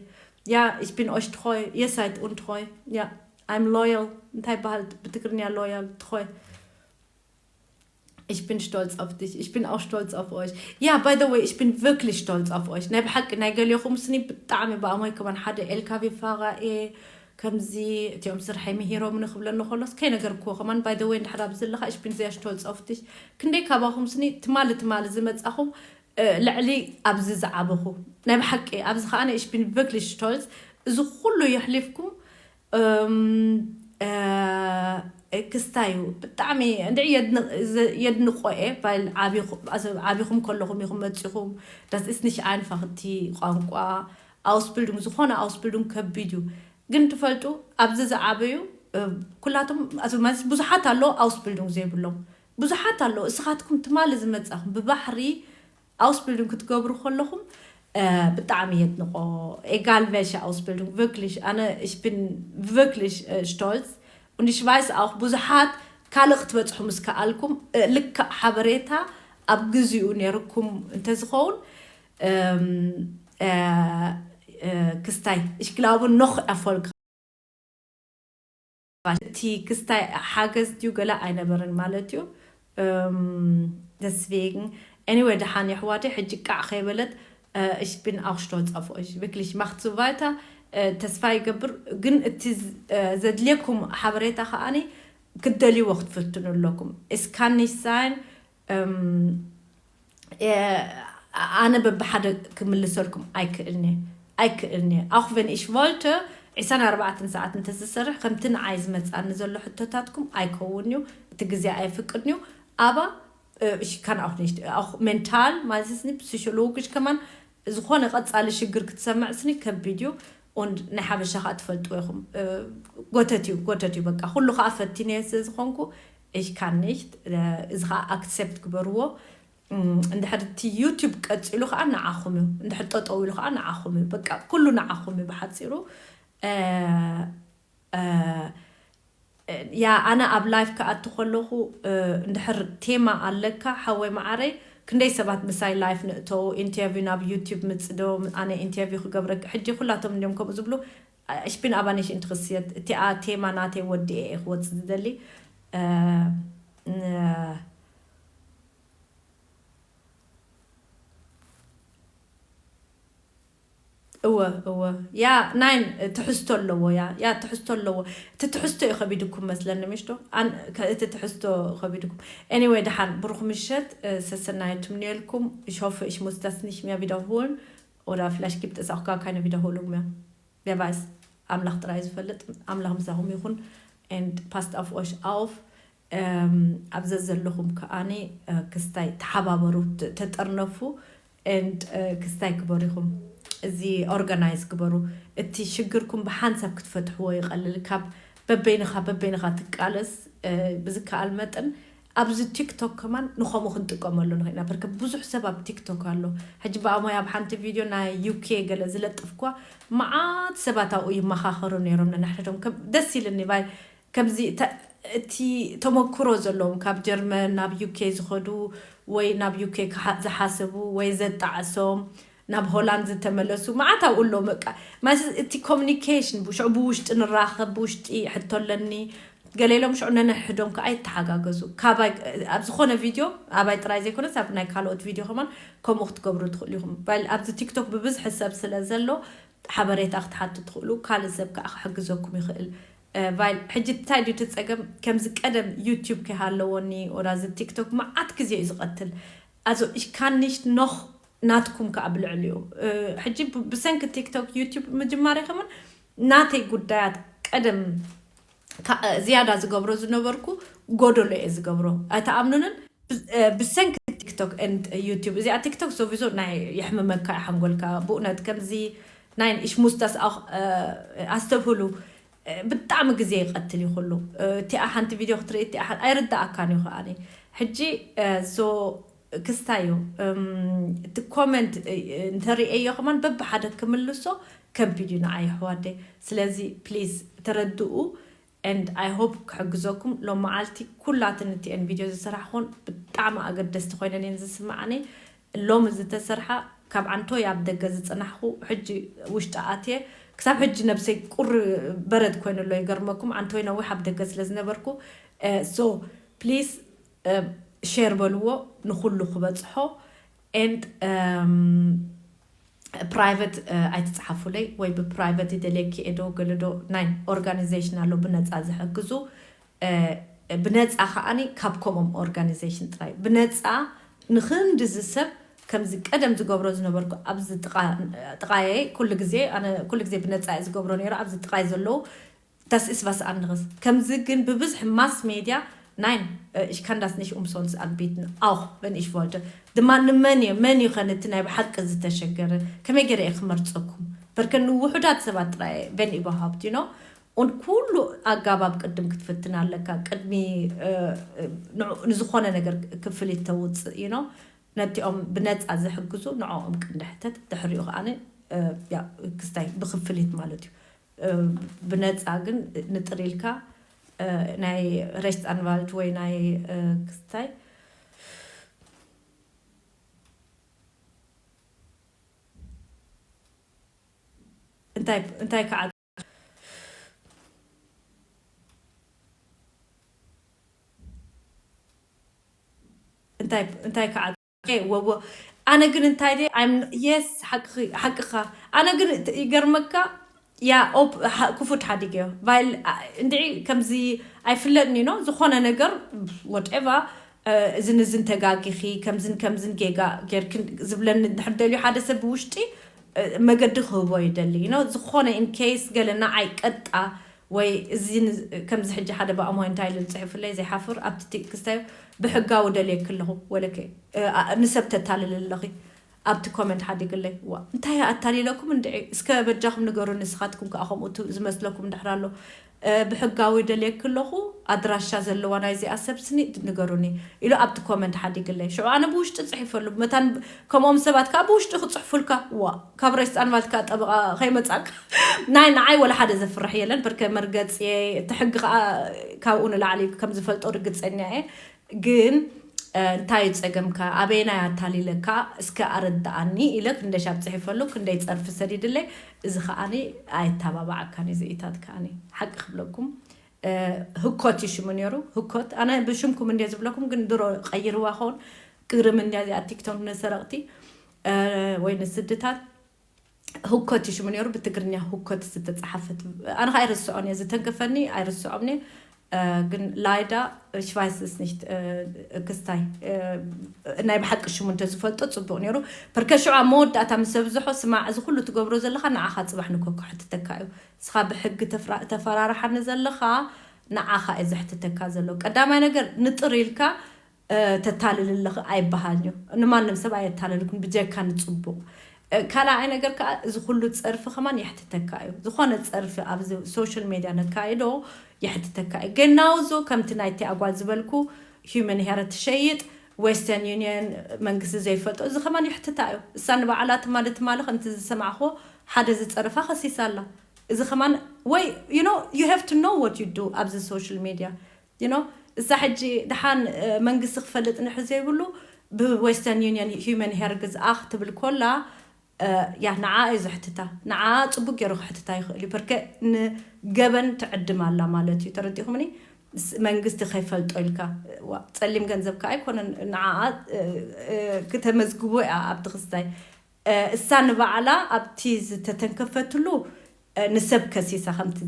ja ich bin euch treu ihr seid uns treu ja I'm loyal እንታይ በሃል ብትግርኛ loyal treu Ich bin stolz auf dich. Ich bin auch stolz auf euch. Ja, by the way, ich bin wirklich stolz auf euch. ናይ ብሓቂ ናይ ገሊኹም ስኒ ብጣዕሚ ብኣሞይ ከማን ሓደ ኤልካቪ ፋራ እየ ከምዚ እቲኦም ስርሐይ ምሂሮም ንክብለኒ ከሎስ ከይነገርክዎ ከማን by the way እንድሕር ኣብዚ ኣለካ ich bin sehr stolz auf dich ክንደይ ካባኹም ስኒ ትማሊ ትማሊ ዝመጻኹም ልዕሊ ኣብዚ ዝዓበኹ ናይ ብሓቂ ኣብዚ ከዓ ich bin wirklich stolz እዚ ኩሉ የሕሊፍኩም ክስታይ እዩ ብጣዕሚ እንድዒ የድንቆ እየ ዓቢኹም ከለኹም ኢኹም መፂኹም das ist nicht einfach እቲ ቋንቋ Ausbildung ዝኾነ Ausbildung ከቢድ እዩ ግን ትፈልጡ ኣብዚ ዝዓበዩ ኩላቶም ማለት ብዙሓት ኣለዉ Ausbildung ዘይብሎም ብዙሓት ኣለዉ እስኻትኩም ትማሊ ዝመፃኹም ብባሕሪ Ausbildung ክትገብሩ ከለኹም ብጣዕሚ የድንቆ egal welche Ausbildung wirklich ኣነ ich bin wirklich stolz und ich weiß auch ብዙሓት ካልእ ክትበፅሑ ምስ ከኣልኩም ልክዕ ሓበሬታ ኣብ ግዚኡ ነይርኩም እንተዝኸውን ክስታይ ich glaube noch Erfolg እቲ ክስታይ ሓገዝ ድዩ ገለ ኣይነበረን ማለት እዩ deswegen anyway ደሓን የሕዋተይ ሕጂ ቃዕ ከይበለት ich bin auch stolz auf euch wirklich macht so weiter ተስፋ ይገብር ግን እቲ ዘድልየኩም ሓበሬታ ከዓኒ ክትደልይዎ ክትፍትኑ ኣለኩም es kann nicht sein ähm, ኣነ በብሓደ ክምልሰልኩም ኣይክእልኒ ኣይክእልኒ። Auch wenn ich wollte ዕስራን ኣርባዕተን ሰዓት እንተዝሰርሕ ከምቲ ንዓይ ዝመፅኣኒ ዘሎ ሕቶታትኩም ኣይከውን እዩ። እቲ ግዜ ኣይፍቅድን እዩ። Aber ich kann auch nicht auch mental ማለት ስኒ psychologisch ከማን ዝኾነ ቀፃሊ ሽግር ክትሰምዕ ስኒ ከቢድ እዩ። Und ናይ ሓበሻ ከዓ ትፈልጥዎ ኢኹም። ጎተት እዩ ጎተት እዩ በቃ። ኩሉ ከዓ ፈቲነ ስለ ዝኾንኩ ich kann nicht። እዚ ከዓ accept ግበርዎ። እንድሕር እቲ YouTube ቀፂሉ ከዓ ንዓኹም እዩ። እንድሕር ጠጠው ኢሉ ከዓ ንዓኹም እዩ። በቃ ኩሉ ንዓኹም እዩ ብሓፂሩ። ያ ኣነ ኣብ live ክኣቱ ከለኹ እንድሕር ቴማ ኣለካ ሓወይ መዓረይ፣ ክንደይ ሰባት ምሳይ live ንእተው፣ interview ናብ YouTube ምፅዶ፣ ኣነ interview ክገብረክ ሕጂ ኩላቶም እንዲዮም ከምኡ ዝብሉ። Ich bin aber nicht interessiert። እቲኣ ቴማ ናተይ ወዲኤ እየ ክወፅእ ዝደሊ። እወ እወ ያ ናይን ትሕዝቶ ኣለዎ። ያ ያ ትሕዝቶ ኣለዎ። እቲ ትሕዝቶ እዩ ከቢድኩም መስለኒ ምሽዶ? እቲ ትሕዝቶ ከቢድኩም። Anyway ደሓን ብሩኽ ምሸት። ሰሰናየ ትምንየልኩም። Ich hoffe ich muss das nicht mehr wiederholen oder vielleicht gibt es auch gar keine Wiederholung mehr. Wer weiß. ኣምላኽ ጥራይ ዝፈልጥ። ኣምላኽ ምሳኹም ይኹን። And passt auf euch auf። ኣብ ዘዘለኹም ከኣኒ ክስታይ ተሓባበሩ፣ ተጠርነፉ። And ክስታይ ግበሩ ኢኹም። እዚ organize ግበሩ። እቲ ሽግርኩም ብሓንሳብ ክትፈትሕዎ ይቐልል ካብ በበይንኻ በበይንኻ ትቃለስ። ብዝከኣል መጠን ኣብዚ ቲክቶክ ከማን ንኸምኡ ክንጥቀመሉ ንኽእልና። በርከ ብዙሕ ሰብ ኣብ ቲክቶክ ኣሎ። ሕጂ ብኣሞይ ኣብ ሓንቲ ቪድዮ ናይ UK ገለ ዝለጥፍኳ መዓት ሰባት ኣብኡ ይመኻኸሩ ነይሮም። ነናሕድዶም ደስ ኢልኒ ባይ ከምዚ እቲ ተመክሮ ዘለዎም ካብ ጀርመን ናብ UK ዝኸዱ ወይ ናብ UK ዝሓስቡ ወይ ዘጣዕሶም ናብ ሆላንድ ዝተመለሱ መዓት ኣብኡ ኣለዉ። በቃ ማለት እቲ communication ሽዑ ብውሽጢ ንራኸብ፣ ብውሽጢ ሕቶ ኣለኒ ገለ ኢሎም ሽዑ ነንሕዶም ከዓ ይተሓጋገዙ። ኣብ ዝኾነ ቪድዮ ኣባይ ጥራይ ዘይኮነስ ኣብ ናይ ካልኦት ቪድዮ ከማን ከምኡ ክትገብሩ ትኽእሉ ኢኹም። ኣብዚ ቲክቶክ ብብዝሒ ሰብ ስለ ዘሎ ሓበሬታ ክትሓቱ ትኽእሉ፣ ካልእ ሰብ ከዓ ክሕግዘኩም ይኽእል። ቫይል ሕጂ እንታይ ድዩ እቲ ፀገም? ከምዚ ቀደም ዩቲዩብ ከይሃለወኒ ወላ እዚ ቲክቶክ መዓት ግዜ እዩ ዝቐትል። Also ich kann nicht noch ናትኩም ከዓ ብልዕሊኡ ሕጂ ብሰንኪ ቲክቶክ ዩቲዩብ ምጅማር ይኸውን ናተይ ጉዳያት ቀደም ዝያዳ ዝገብሮ ዝነበርኩ ጎደሎ እየ ዝገብሮ። ኣይተኣምኑንን? ብሰንኪ ቲክቶክ ዩቲዩብ እዚኣ ቲክቶክ ሶቪዞ ናይ የሕምመካ ሓንጎልካ ብእውነት ከምዚ ናይ እሽሙስታስ ኣስተብህሉ ብጣዕሚ ግዜ ይቐትል እዩ ኩሉ። እቲኣ ሓንቲ ቪድዮ ክትርኢ እቲኣ ኣይርዳኣካን እዩ ከኣኒ ሕጂ ሶ ክስታይ እዩ እቲ ኮመንት እንተርእየዮ ከማን በብሓደ ክምልሶ ከቢድ እዩ ንዓይ ኣሕዋደይ። ስለዚ ፕሊዝ ተረድኡ። And I hope ክሕግዘኩም። ሎም መዓልቲ ኩላትን እቲአን ቪድዮ ዝሰራሕኹን ብጣዕሚ ኣገደስቲ ኮይነን እየን ዝስምዓኒ። ሎም ዝተሰርሓ ካብ ዓንቶይ ኣብ ደገ ዝፅናሕኩ ሕጂ ውሽጢ ኣትየ ክሳብ ሕጂ ነብሰይ ቁር በረድ ኮይኑ ኣሎ። ይገርመኩም ዓንቶይ ነዊሕ ኣብ ደገ ስለ ዝነበርኩ። So please share በልዎ ንኩሉ ክበፅሖ። And private ኣይትፅሓፉለይ ወይ ብ private ይደልየኪ እየ ዶ ገለ ዶ ናይ organization ኣሎ ብነፃ ዝሕግዙ ብነፃ ከዓኒ ካብ ከምኦም organization ጥራይ ብነፃ ንክንድዚ ሰብ ከምዚ ቀደም ዝገብሮ ዝነበርኩ ኣብዚ ጥቓየይ ኩሉ ግዜ ኣነ ኩሉ ግዜ ብነፃ እየ ዝገብሮ ነይሩ ኣብዚ ጥቓይ ዘለዉ Das ist was anderes ከምዚ ግን ብብዝሒ mass media nein ich kann das nicht umsonst anbieten auch wenn ich wollte ድማ ንመን እየ መን እዩ ከ ነቲ ናይ ብሓቂ ዝተሸገረ ከመይ ገይረ እየ ክመርፀኩም በርከ ንውሑዳት ሰባት ጥራይ እየ wenn überhaupt you know und ኩሉ ኣጋባብ ቅድም ክትፍትን ኣለካ ቅድሚ ንዝኾነ ነገር ክፍሊት ተውፅእ you know ነቲኦም ብነፃ ዝሕግዙ ንዕኦም ቅንዲ ሕተት ድሕሪኡ ከዓ ክስታይ ብክፍሊት ማለት እዩ ብነፃ ግን ንጥር ኢልካ ናይ Rechtsanwalt ወይ ናይ ክስታይ እንታይ ከዓ እንታይ ከዓ ወዎ ኣነ ግን እንታይ ደ yes ሓቅኻ ኣነ ግን ይገርመካ ያ ክፉት ሓዲገዮ ቫይል እንድዒ ከምዚ ኣይፍለጥኒ ኖ ዝኾነ ነገር whatever እዝን እዝን ተጋጊኺ ከምዝን ከምዝን ጌጋ ጌርክን ዝብለኒ እንድሕር ደልዩ ሓደ ሰብ ብውሽጢ መገዲ ክህቦ ይደሊ ነው። ዝኾነ ኢንኬስ ገለ ንዓይ ቀጣ ወይ እዚ ከምዚ ሕጂ ሓደ ብኣሞ እንታይ ኢሉ ዝፅሕፍለይ ዘይሓፍር ኣብቲ ቴክስታይ ብሕጋዊ ደልየክ ኣለኹ ወለከ ንሰብ ተታልል ኣለኺ ኣብቲ ኮመንት ሓዲግለይ ዋ እንታይ ኣታሊለኩም እንድዒ እስከ በጃኹም ንገሩ ንስኻትኩም ከዓ ከምኡ ዝመስለኩም እንድሕር ኣሎ ብሕጋዊ ደልየክ ኣለኹ ኣድራሻ ዘለዋ ናይዚኣ ሰብ ስኒ ንገሩኒ ኢሉ ኣብቲ ኮመንት ሓዲግለይ ሽዑ ኣነ ብውሽጢ ፅሒፈሉ መታን ከምኦም ሰባት ከዓ ብውሽጢ ክፅሕፉልካ ዋ ካብ ሬስጣን ማልትካ ጠበቃ ከይመፃካ ናይ ንዓይ ወላ ሓደ ዘፍርሕ የለን ብርከ መርገፅ እቲ ሕጊ ከዓ ካብኡ ንላዕሊ ከም ዝፈልጦ ርግፀኛ እየ ግን እንታይ ጸገምካ ኣበየናይ ኣታሊለካ እስከ ኣረድኣኒ ኢለ ክንደይ ሻብ ጽሒፈሉ ክንደይ ጸርፊ ሰዲድለይ እዚ ከኣኒ ኣየተባባዓካን እዚ ኢታት ከኣኒ ሓቂ ክብለኩም ህኮት እዩ ሽሙ ነይሩ ህኮት ኣነ ብሽምኩም እንደ ዝብለኩም ግን ድሮ ቀይርዋ ኸውን ግርም እንዲያ እዚኣ ቲክቶክ ንሰረቕቲ ወይ ንስድታት ህኮት እዩ ሽሙ ነይሩ ብትግርኛ ህኮት ዝተፃሓፈት ኣነ ከዓ ኣይርስዖን እየ ዝተንከፈኒ ኣይርስዖም ግን ላይዳ ሽቫይስስ ንሽት ክስታይ ናይ ብሓቂ ሽሙ እንተዝፈልጦ ፅቡቅ ነይሩ ፐርከሽዑ ኣብ መወዳእታ ምስ ኣብዝሖ ስማዕ እዚ ኩሉ ትገብሮ ዘለካ ንዓኻ ፅባሕ ንኮ ክሕትተካ እዩ እስኻ ብሕጊ ተፈራርሓኒ ዘለካ ንዓኻ እዩ ዘሕትተካ ዘሎ ቀዳማይ ነገር ንጥር ኢልካ ተታልል ኣለኺ ኣይበሃልን እዩ ንማንም ሰብ ኣየታለልኩም ብጀካ ንፅቡቅ ካልኣይ ነገር ከዓ እዚ ኩሉ ፀርፊ ከማን የሕትተካ እዩ ዝኾነ ፀርፊ ኣብዚ ሶሻል ሜድያ ነካይዶ የሕትተካ እዩ ገናውዞ ከምቲ ናይቲ ኣጓል ዝበልኩ ሂመን ሄረ ትሸይጥ ዌስተርን ዩኒየን መንግስቲ ዘይፈልጦ እዚ ከማን የሕትታ እዩ እሳ ንባዕላ ትማሊ ትማሊ ከምቲ ዝሰማዕኮ ሓደ ዝፀርፋ ከሲሳ ኣላ እዚ ከማን ወይ you know you have to know what you do ኣብዚ ሶሻል ሜድያ you know እዛ ሕጂ ድሓን መንግስቲ ክፈልጥ ንሕ ዘይብሉ ብዌስተርን ዩኒየን ሂመን ሄር ግዝኣ ክትብል ኮላ ያ ንዓ እዩ ዘሕትታ ንዓ ፅቡቅ ገይሩ ክሕትታ ይኽእል እዩ በርከ ንገበን ትዕድም ኣላ ማለት እዩ ተረዲኹምኒ መንግስቲ ከይፈልጦ ኢልካ ጸሊም ገንዘብ ከዓ ኣይኮነን ንዓ ክተመዝግቦ እያ ኣብቲ ክስታይ እሳ ንባዕላ ኣብቲ ዝተተንከፈትሉ ንሰብ ከሲሳ ከምቲ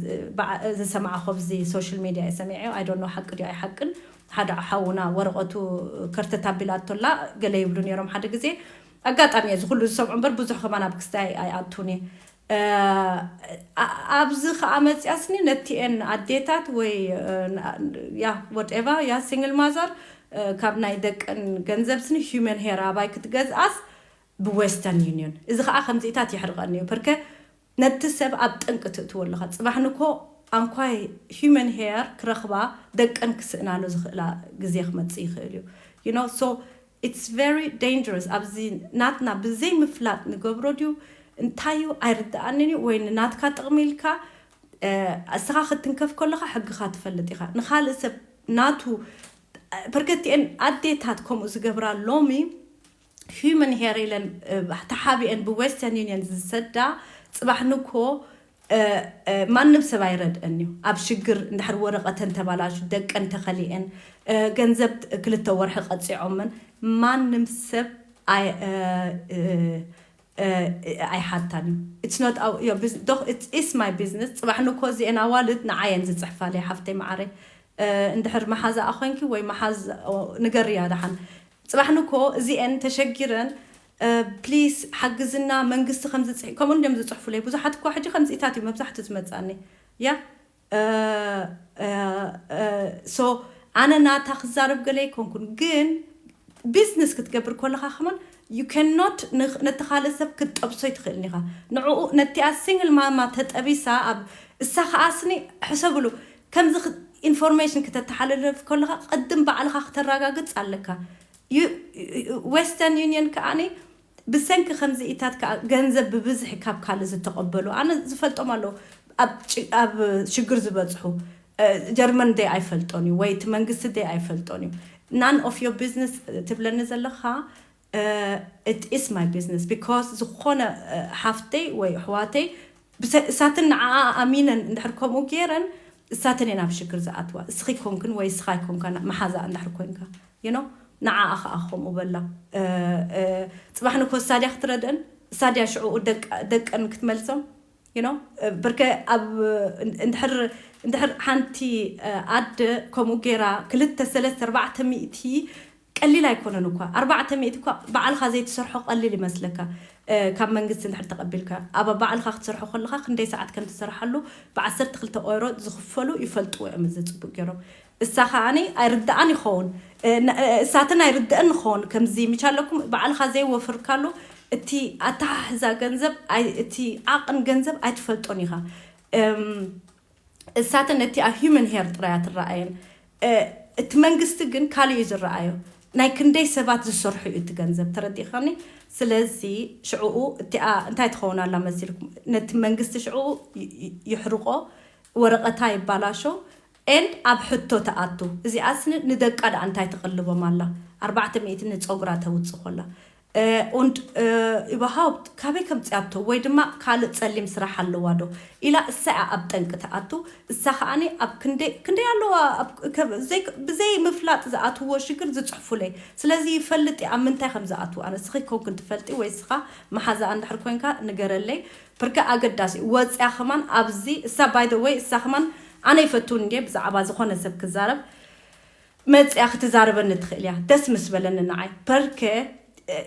ዝሰማዕኹ ኣብዚ ሶሻል ሜድያ እየ ሰሚዐዮ ኣይ ዶንት ኖ ሓቂ ድዩ ኣይሓቅን ሓደ ሓውና ወረቐቱ ከርተት ኣቢላቶላ ገለ ይብሉ ነይሮም ሓደ ግዜ ኣጋጣሚ እየ ዝኩሉ ዝሰምዑ እምበር ብዙሕ ከማን ኣብ ክስታይ ኣይኣቱን እየ ኣብዚ ከዓ መፅያስኒ ነቲኤን ኣዴታት ወይ ያ ወደኤቫ ያ ሲንግል ማዘር ካብ ናይ ደቀን ገንዘብ ስኒ ሂመን ሄር ኣባይ ክትገዝኣስ ብዌስተርን ዩኒዮን እዚ ከዓ ከምዚኢታት የሕርቐኒ እዩ ፐርከ ነቲ ሰብ ኣብ ጠንቂ ትእትዎ ኣለካ ፅባሕ ንኮ ኣንኳይ ሂመን ሄር ክረኽባ ደቀን ክስእናሉ ዝኽእላ ግዜ ክመፅእ ይኽእል እዩ you know so it's very dangerous ኣብዚ ናትና ብዘይ ምፍላጥ ንገብሮ ድዩ እንታይ እዩ ኣይርድኣንን እዩ ወይ ንናትካ ጥቕሚ ኢልካ እስኻ ክትንከፍ ከለካ ሕግኻ ትፈልጥ ኢኻ ንካልእ ሰብ ናቱ ፐርከቲኤን ኣዴታት ከምኡ ዝገብራ ሎሚ ሂመን ሄር ኢለን ተሓቢኤን ብዌስተርን ዩኒየን ዝሰዳ ፅባሕ ንኮ ማንም ሰብ ኣይረድአን እዩ ኣብ ሽግር እንድሕር ወረቐተን ተባላሹ ደቀን ተኸሊአን ገንዘብ ክልተ ወርሒ ቀፂዖምን ማንም ሰብ ኣይሓታን እዩ it's not our your business doch it's is my business ፅባሕ ንኮ እዚአን ኣዋልድ ንዓየን ዝፅሕፋለይ ሓፍተይ መዓረይ እንድሕር መሓዛኣ ኮንኪ ወይ መሓዝ ንገርያ ደሓን ፅባሕ ንኮ እዚአን ተሸጊረን ፕሊስ ሓግዝና መንግስቲ ከምዝፅሒ ከምኡ እንዲም ዝፅሕፉለይ ብዙሓት እኳ ሕጂ ከምዚኢታት እዩ መብዛሕትኡ ዝመፅኣኒ ያ so ኣነ ናታ ክዛረብ ገለ ኣይኮንኩን ግን ቢዝነስ ክትገብር ከለካ ከማን you cannot ነቲ ካልእ ሰብ ክትጠብሶ ይትኽእል ኢኻ ንዕኡ ነቲኣ ሲንግል ማማ ተጠቢሳ ኣብ እሳ ከዓስኒ ሕሰብሉ ከምዚ ኢንፎርሜሽን ክተተሓላልፍ ከለካ ቅድም ባዕልካ ክተረጋግፅ ኣለካ ዌስተርን ዩኒየን ከዓኒ ብሰንኪ ከምዚኢታት ከዓ ገንዘብ ብብዝሒ ካብ ካልእ ዝተቐበሉ ኣነ ዝፈልጦም ኣለዉ ኣብ ሽግር ዝበፅሑ ጀርመን ደይ ኣይፈልጦን እዩ ወይ እቲ መንግስቲ ደይ ኣይፈልጦን እዩ none of your business ትብለኒ ዘለካ it is my business because ዝኾነ ሓፍተይ ወይ ኣሕዋተይ እሳትን ንዓኣ ኣሚነን እንድሕር ከምኡ ገይረን እሳተን እየን ኣብ ሽግር ዝኣትዋ እስኺ ኮንክን ወይ እስኻ ይኮንካ መሓዛ እንድሕር ኮንካ you know ንዓኣ ከዓ ከምኡ በላ ፅባሕ ንኮ እሳድያ ክትረድአን እሳድያ ሽዕኡ ደቀን ክትመልሶም you know ብርከ ኣብ እንድሕር እንድሕር ሓንቲ ኣደ ከምኡ ገይራ ክልተ ሰለስተ ኣርባዕተ ሚእቲ ቀሊል ኣይኮነን እኳ ኣርባዕተ ሚእቲ እኳ ባዕልካ ዘይትሰርሖ ቀሊል ይመስለካ። ካብ መንግስቲ እንድሕር ተቐቢልካ ኣብ ባዕልካ ክትሰርሖ ከለካ ክንደይ ሰዓት ከም ትሰርሓሉ ብዓሰርተ ክልተ ኦይሮ ዝኽፈሉ ይፈልጥዎ እዮም። እዚ ፅቡቅ ገይሮም እሳ ከዓኒ ኣይርድኣን ይኸውን እሳትን ኣይርድአን ንኸውን ከምዚ ምቻለኩም ባዕልካ ዘይወፍርካሉ እቲ ኣተሓሕዛ ገንዘብ እቲ ዓቕን ገንዘብ ኣይትፈልጦን ኢኻ። እሳትን እቲ ኣብ human hair ጥራያ ትረኣየን። እቲ መንግስቲ ግን ካልእ እዩ ዝረኣዮ። ናይ ክንደይ ሰባት ዝሰርሑ እዩ እቲ ገንዘብ ተረዲእኻኒ። ስለዚ ሽዕኡ እቲኣ እንታይ ትኸውን ኣላ መሲልኩም ነቲ መንግስቲ ሽዕኡ ይሕርቆ፣ ወረቐታ ይባላሾ and ኣብ ሕቶ ትኣቱ። እዚኣስ ንደቃ ደኣ እንታይ ትቕልቦም ኣላ? ኣርባዕተ ሚእቲ ንፀጉራ ተውፅእ ኮላ und überhaupt ካበይ ከምፅኣቶ ወይ ድማ ካልእ ፀሊም ስራሕ ኣለዋ ዶ ኢላ እሳ እያ ኣብ ጠንቂ ትኣቱ። እሳ ከዓኒ ኣብ ክንደይ ክንደይ ኣለዋ ብዘይ ምፍላጥ ዝኣትዎ ሽግር ዝፅሕፉለይ። ስለዚ ይፈልጥ እየ ኣብ ምንታይ ከም ዝኣትዉ። ኣነ እስኺ ኮንክን ትፈልጢ ወይ እስኻ መሓዛኣ እንድሕር ኮንካ ንገረለይ። ብርከ ኣገዳሲ ወፅያ ከማን ኣብዚ እሳ by the way እሳ ከማን ኣነ ይፈትውን እንዴ ብዛዕባ ዝኾነ ሰብ ክዛረብ መፅያ ክትዛረበኒ ትኽእል እያ። ደስ ምስ በለኒ ንዓይ በርከ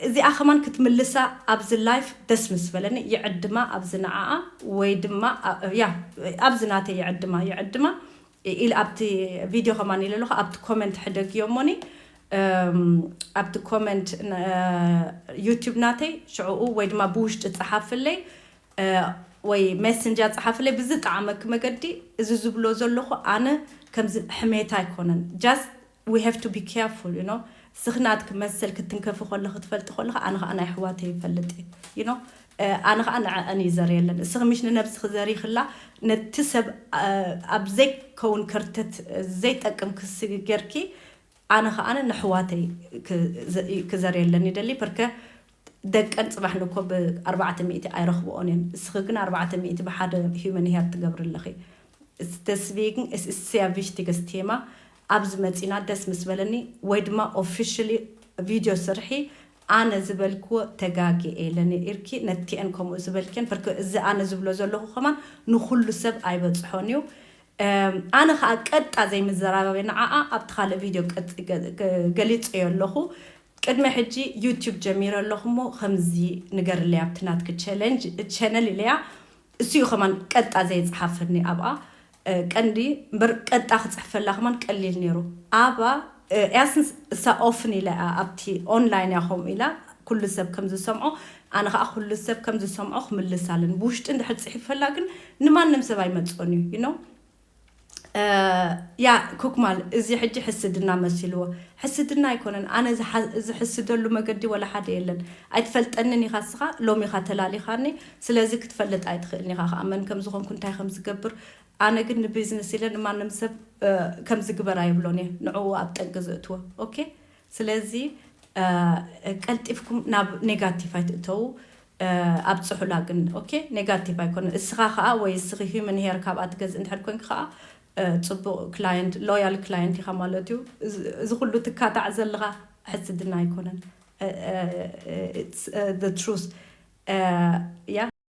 እዚኣ ከማን ክትምልሳ ኣብዚ life ደስ ምስ በለኒ ይዕድማ ኣብዚ ንዓኣ ወይ ድማ ያ ኣብዚ ናተይ ይዕድማ ይዕድማ ኢል ኣብቲ video ከማን ኢለ ኣለኹ ኣብቲ comment ሕደግዮ እሞኒ ኣብቲ comment YouTube ናተይ ሽዕኡ ወይ ድማ ብውሽጢ ፀሓፍለይ ወይ messenger ፀሓፍለይ ብዝጠዓመኪ መገዲ እዚ ዝብሎ ዘለኹ ኣነ ከምዚ ሕሜታ ኣይኮነን just we have to be careful you know እስኺ ናትኪ መሰል ክትንከፊ ከለኺ ትፈልጢ ከለኺ ኣነ ከዓ ናይ ኣሕዋተይ ይፈልጥ እየ you know ኣነ ከዓ ንዐአን እዩ ዘርእየለን እስኺ ምሽ ንነብስኺ ዘሪኽላ ነቲ ሰብ ኣብ ዘይከውን ከርተት ዘይጠቅም ክሲ ጌርኪ ኣነ ከዓ ንኣሕዋተይ ክዘርእየለን ይደሊ በርከ ደቀን ፅባሕ ንኮ ብኣርባዕተ ሚእቲ ኣይረኽብኦን እየን እስኺ ግን ኣርባዕተ ሚእቲ ብሓደ human hair ትገብሪ ኣለኺ። Deswegen es ist sehr wichtiges Thema ኣብዚ መፂና ደስ ምስ በለኒ ወይ ድማ officially video ስርሒ ኣነ ዝበልክዎ ተጋጊ እየ ለኒ ኢርኪ ነቲአን ከምኡ ዝበልክን በርክ እዚ ኣነ ዝብሎ ዘለኹ ከማን ንኩሉ ሰብ ኣይበፅሖን እዩ። ኣነ ከዓ ቀጣ ዘይምዘራረበ ንዓኣ ኣብቲ ካልእ video ገሊፀዮ ኣለኹ። ቅድሚ ሕጂ YouTube ጀሚረ ኣለኹ እሞ ከምዚ ንገርለይ ኣብቲ ናትኪ challenge channel ኢለያ እሱ እዩ ከማን ቀጣ ዘይፅሓፈኒ ኣብኣ ቀንዲ እምበር ቀጣ ክፅሕፈላ ከማን ቀሊል ነይሩ። ኣባ ያስንስ እሳ ኦፍን ኢላ ኣብቲ online እያ ከምኡ ኢላ ኩሉ ሰብ ከም ዝሰምዖ ኣነ ከዓ ኩሉ ሰብ ከም ዝሰምዖ ክምልስ ኣለን ብውሽጢ እንድሕር ፅሒፈላ ግን ንማንም ሰብ ኣይመፅኦን እዩ you know ያ ኩክማል እዚ ሕጂ ሕስድና መሲልዎ ሕስድና ኣይኮነን ኣነ ዝሕስደሉ መገዲ ወላ ሓደ የለን ኣይትፈልጠንን ኢኻ ስኻ ሎም ኢኻ ተላሊኻኒ ስለዚ ክትፈልጥ ኣይትኽእልን ኢኻ ከዓ መን ከም ዝኾንኩ እንታይ ከም ዝገብር ኣነ ግን ንቢዝነስ ኢለ ንማንም ሰብ ከም ዝግበር ኣይብሎን እየ ንዕኡ ኣብ ጠንቂ ዝእትዎ ኦኬ ስለዚ ቀልጢፍኩም ናብ ኔጋቲቭ ኣይትእተዉ ኣብፅሑላ ግን ኦኬ ኔጋቲቭ ኣይኮነን እስኻ ከዓ ወይ እስኺ human hair ካብኣ ትገዝእ እንድሕር ኮንክ ከዓ ፅቡቅ client loyal client ኢኻ ማለት እዩ እዚ ኩሉ ትካታዕ ዘለኻ ሕስድና ኣይኮነን truth ያ